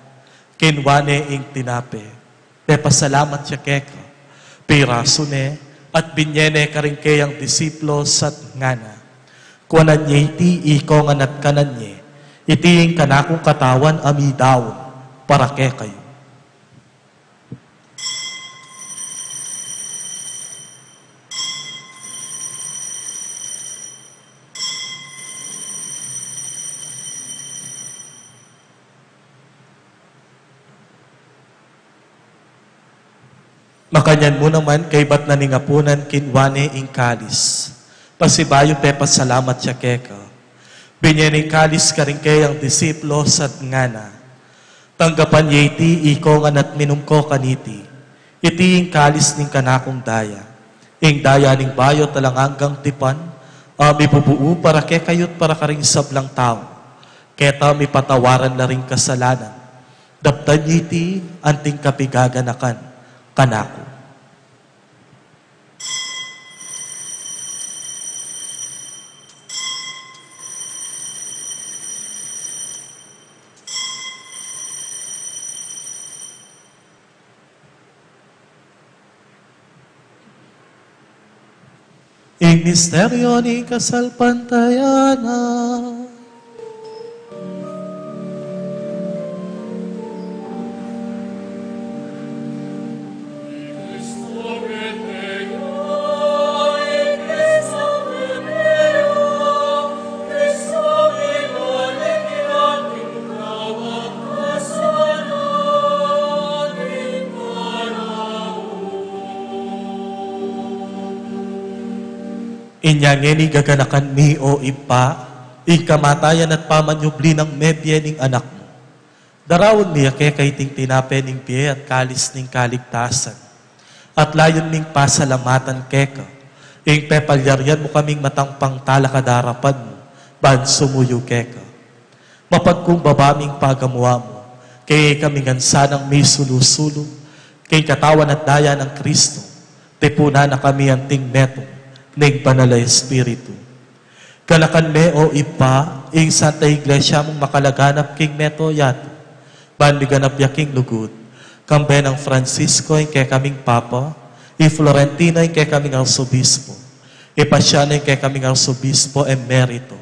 kinua ne ing tinape, pepasalamat ya keka, pirasu ne, at binye ne karing keyang disipulus at ngana: Kuanan ye iti ikayu ngan at kanan ye, iti ing kanakung katawan a midaun para kekayu. Makanyan mu naman, kaybat na ning apunan, kinua ne ing kalis, pasibayu pepasalamat ya keka, binye ne ing kalis karing keyang disipulus at ngana: Tanggapan ye iti ikayu ngan at minum kayu kaniti, iti ing kalis ning kanakung daya, ing daya ning bayu at alang anggang tipan, a mibubuu para kekayu't para karing sablang tau, Keta mipatawaran la ring kasalanan. Daptan ye iti anting kapigaganakan kanaku. Ing misteryo ning kasalpantayanan. Inya ngeni gaganakan mi, o Ibpa, ing kamatayan at pamanyubli nang mebie ning Anak mu. Daraun mi ya keka iting tinape ning bie at kalis ning kaligtasan. At layun ming pasalamatan keka ing pepalyarian mu kaming matang pangtalakad king arapan mu ban sumuyu keka. Mapagkumbaba ming pagamuan mu, kaya kami ngan sanang misulu-sulu king katawan at daya nang Kristo, tipunan na kami anting metung ning Banal a Espiritu. Ganakan me, o Ibpa, ing Santa Iglesia mung makalaganap king mabilug a yatu, ban miganap ya king lugud, kambe nang Francisco ing kekaming Papa, i Florentino ing kekaming Arsobispo, i Pasiano ing kekaming Arsobispo Emerito,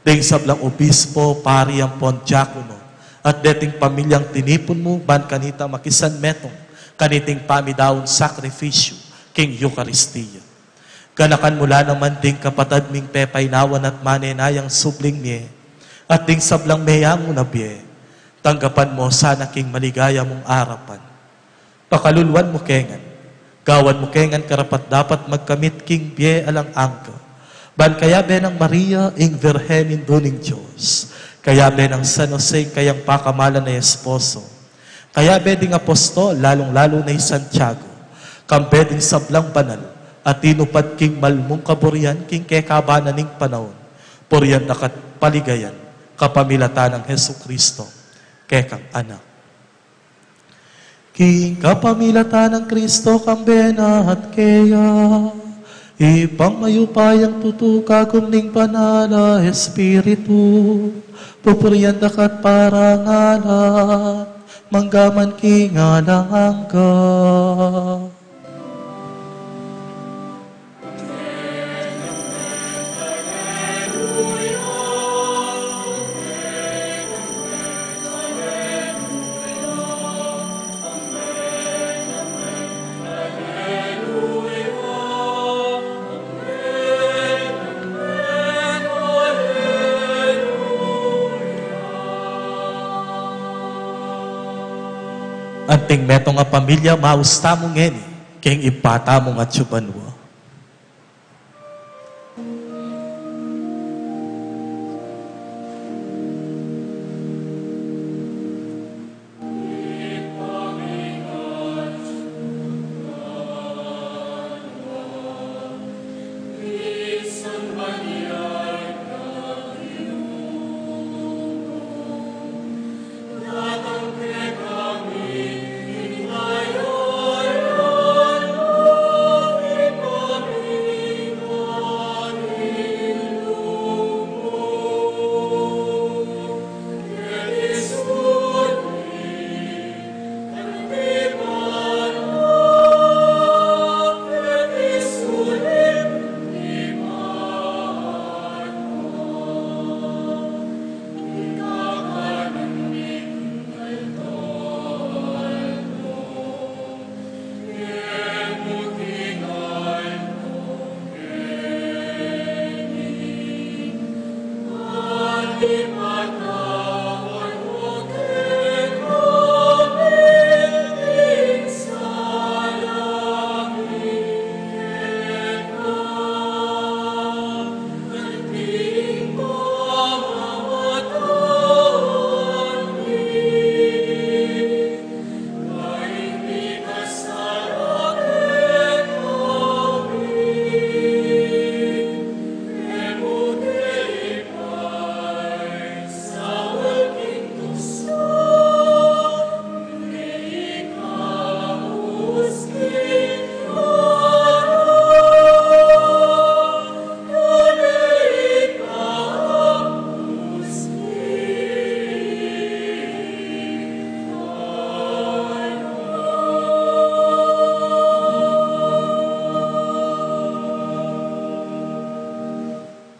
ding sablang obispo, pari ampon diakono, at deting pamilyang tinipun mu ban kanita makisan metung kaniting pamidaun sakrifisyu king Eukaristia. Ganakan mu la naman ding kapatad ming pepainawan at manenayang subling mie, at ding sablang meyangu na bie, tanggapan mu sana king maligaya mung arapan. Pakaluluan mu ke ngan, gawan mu ke ngan karapat-dapat magkamit king bie alang angga, ban kayabe nang Maria ing Virgen Indu ning Dios, kayabe nang San Jose ing kayang pakamalan a esposo, kayabe ding apostol, lalung-lalu na i Santiago, kambe ding sablang banal a tinupad king malmung kaburian king kekaban na ning panaun, purian daka at paligayan kapamilatan nang Jesucristo, kekang Anak. King kapamilatan nang Kristo, kambe na at keya, Ibpang mayupayang tutu, kagum ning Banal a Espiritu, pupurian daka at parangalan, mangga man king alang angga. Anting metung a pamilya, maus tamu ngeni king Ibpa tamung atsu banua.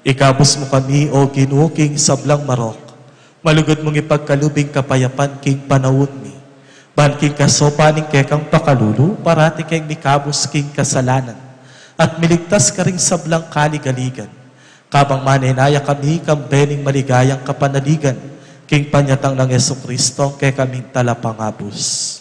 Ikabus mu kami, O Ginu, king sablang marok. Malugud mung ipagkalub ing kapayapan king panaun mi. Ban king kasopan ning kekang pakalulu, parati keng mikabus king kasalanan. At miligtas karing sablang kaligaligan. Kabang manenaya kami, kambe ning maligayang kapanaligan. King panyatang nang Jesucristo, kekaming talapangabus.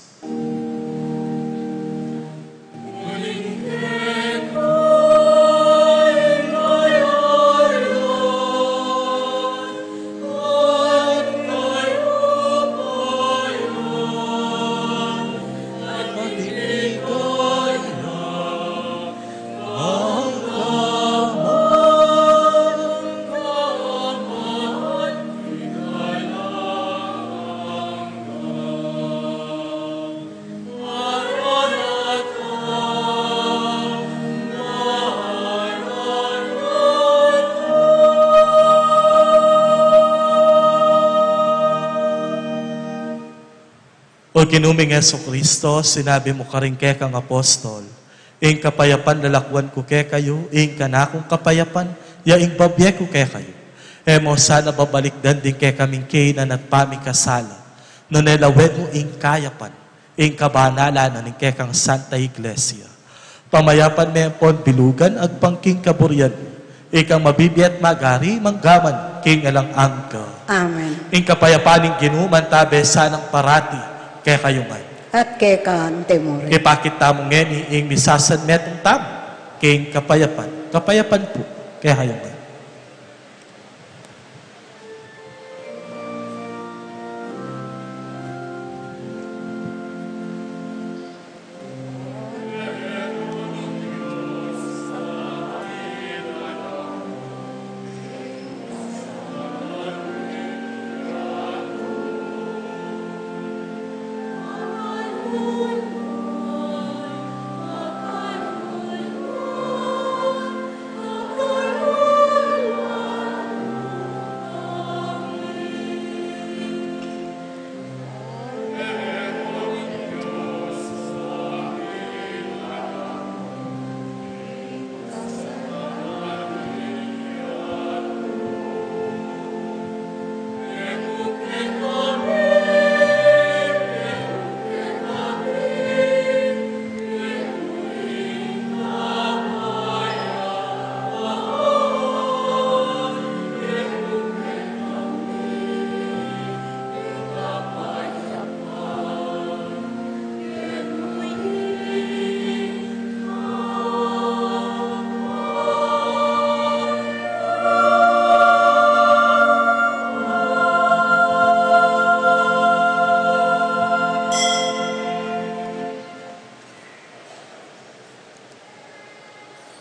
O Ginu ming Jesucristo, sinabi mu karing kekang apostol, ing kapayapan lalakwan ku kekayu, ing kanakung kapayapan, ya ing babie ku kekayu. E mu sana babalikdan ding kekaming kainan at pamikasala, nune lawen mu ing kayapan, ing kabanalan na ning kekang Santa Iglesia. Pamayapan me ampon bilugan agpang king kaburian, ikang mabibie at magari manggaman king alang angga. Amen. Ing kapayapan ning Ginu mantabe sanang parati kekayu ngan. At keka mu rin. Ipakit tamu ngeni ing misasanmetung tamu king kapayapan. Kapayapan pu kekayu ngan.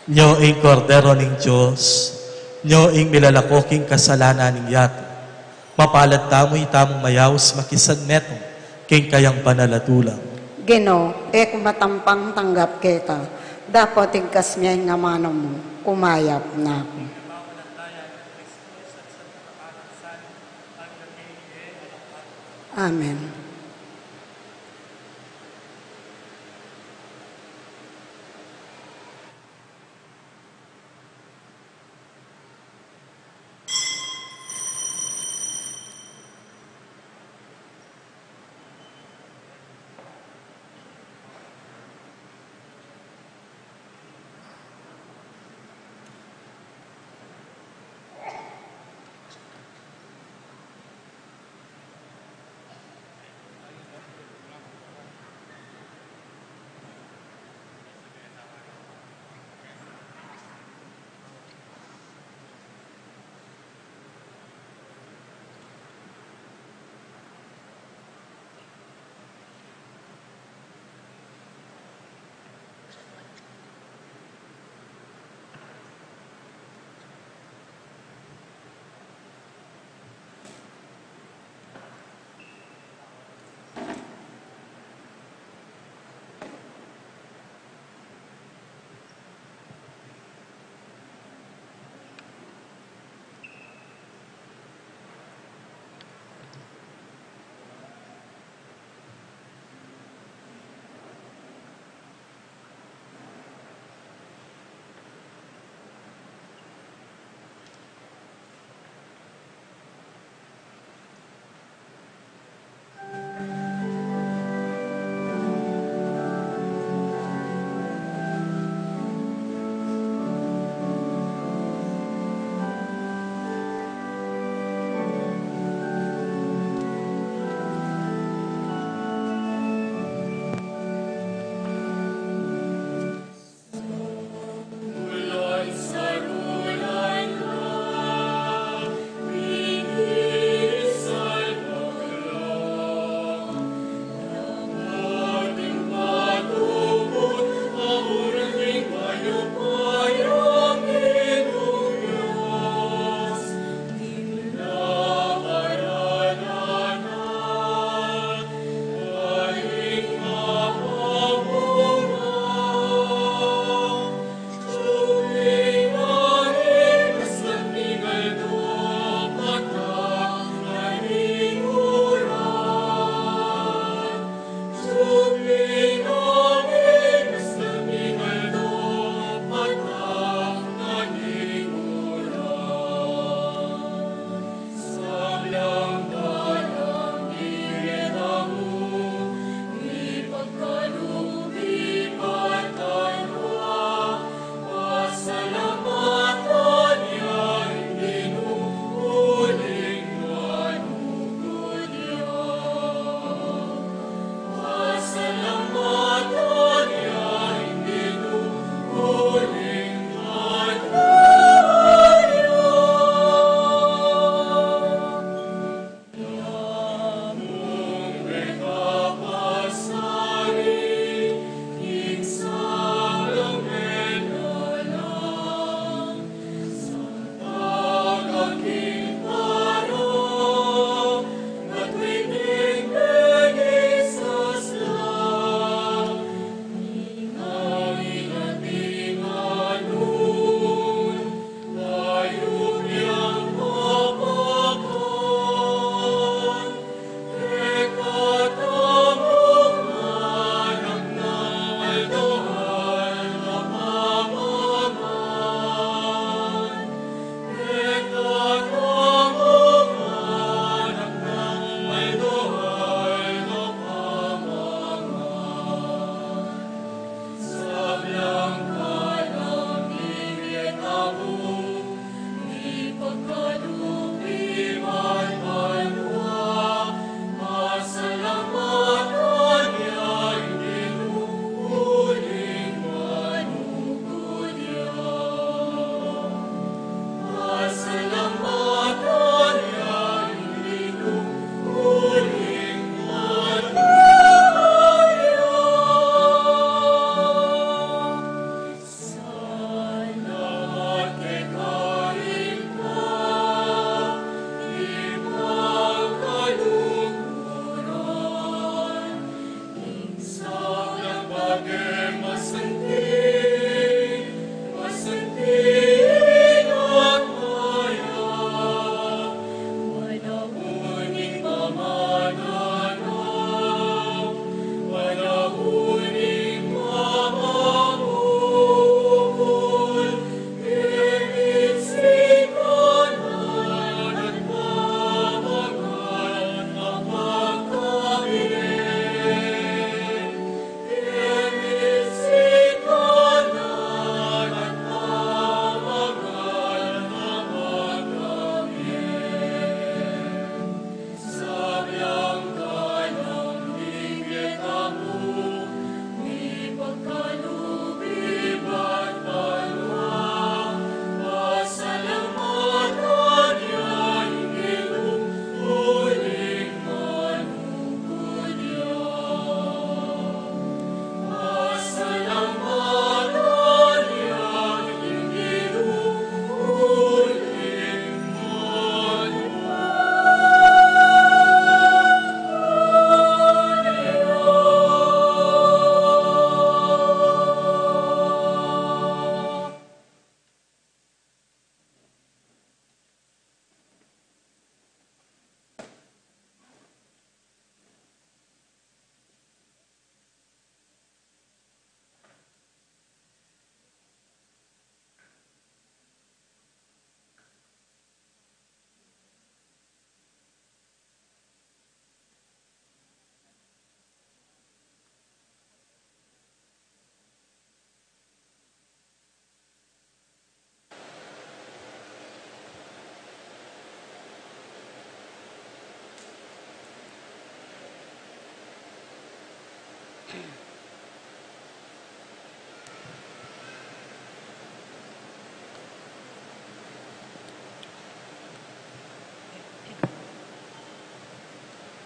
Nyo ing Kordero ning Dios, nyo ing milalako king kasalanan ning yatu. Mapalad tamu itamung mayaus makisanmetung king kayang banal a dulang. Ginu, e ku matampang tanggap keka, dapot igkas me ing amanu mu, kumayap na ku. Amen.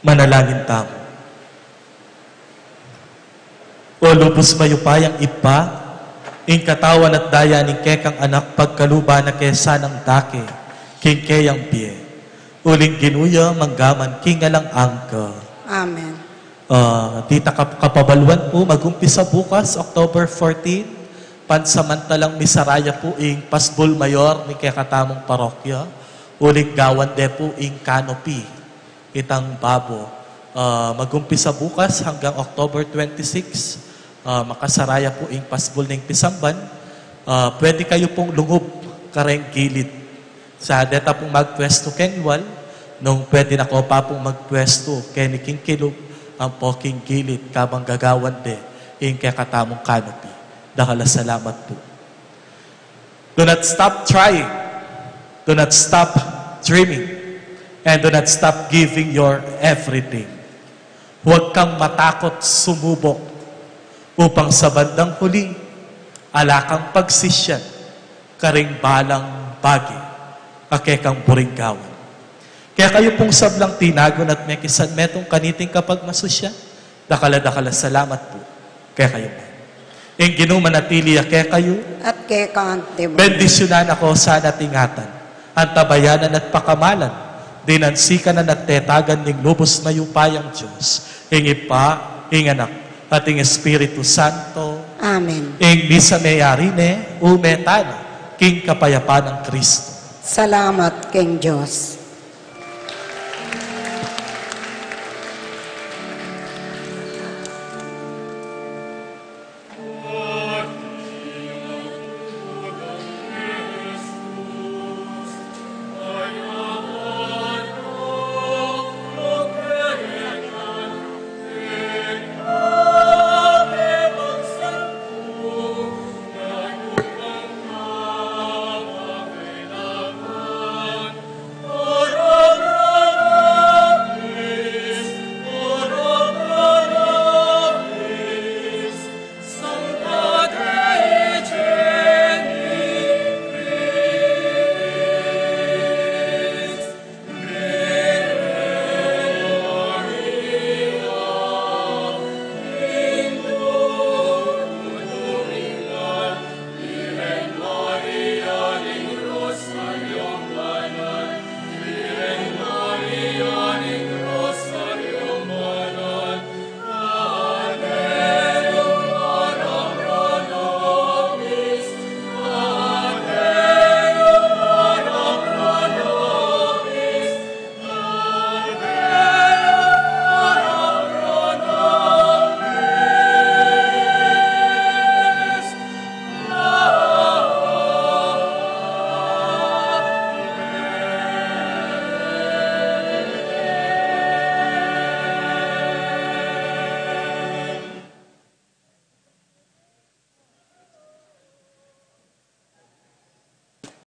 Manalangin tamu. O lubus mayupayang Ibpa, ing katawan at daya ning kekang Anak pagkaluban na ke sanang dake king keyang bie, uling Ginu ya manggaman king alang angga. Amen. Ah, dita kap-, kapabaluan pu, magumpisa bukas, October fourteen, pansamantalang misara ya pu ing pasbul mayor ning kekatamung parokya, uling gawan de pu ing canopy itang babo. Ah, magumpisa bukas hanggang October twenty-six, ah, makasara ya pu ing pasbul ning pisamban. Ah, pwede kayu pung lungub kareng gilid. Sa deta pung magpwestu keng lual, nung pwede na ko pa pung magpwestu keni king kilub, ampo king gilid, kabang gagawan de ing kekatamung canopy. Dakal a salamat pu. Do not stop trying. Do not stop dreaming. And do not stop giving your everything. Huwag kang matakot sumubok, upang sa bandang huli, ala kang pagsisyan karing balang bage a kekang buring gawan. Kekayu pung sablang tinagun at mekisan metung kaniting kapagmasusyan, dakal a dakal a salamat pu kekayu. Ing Ginu manatili ya kekayu. At keka naman. Bendisyunan na kayu sana at ingatan, antabayanan at pakamalan, dinan sikanan at tetagan ning lubus mayupayang Dios, ing Ibpa, ing Anak, at ing Espiritu Santo. Amen. Ing misa meyari ne, ume tana king kapayapan nang Kristo. Salamat king Dios.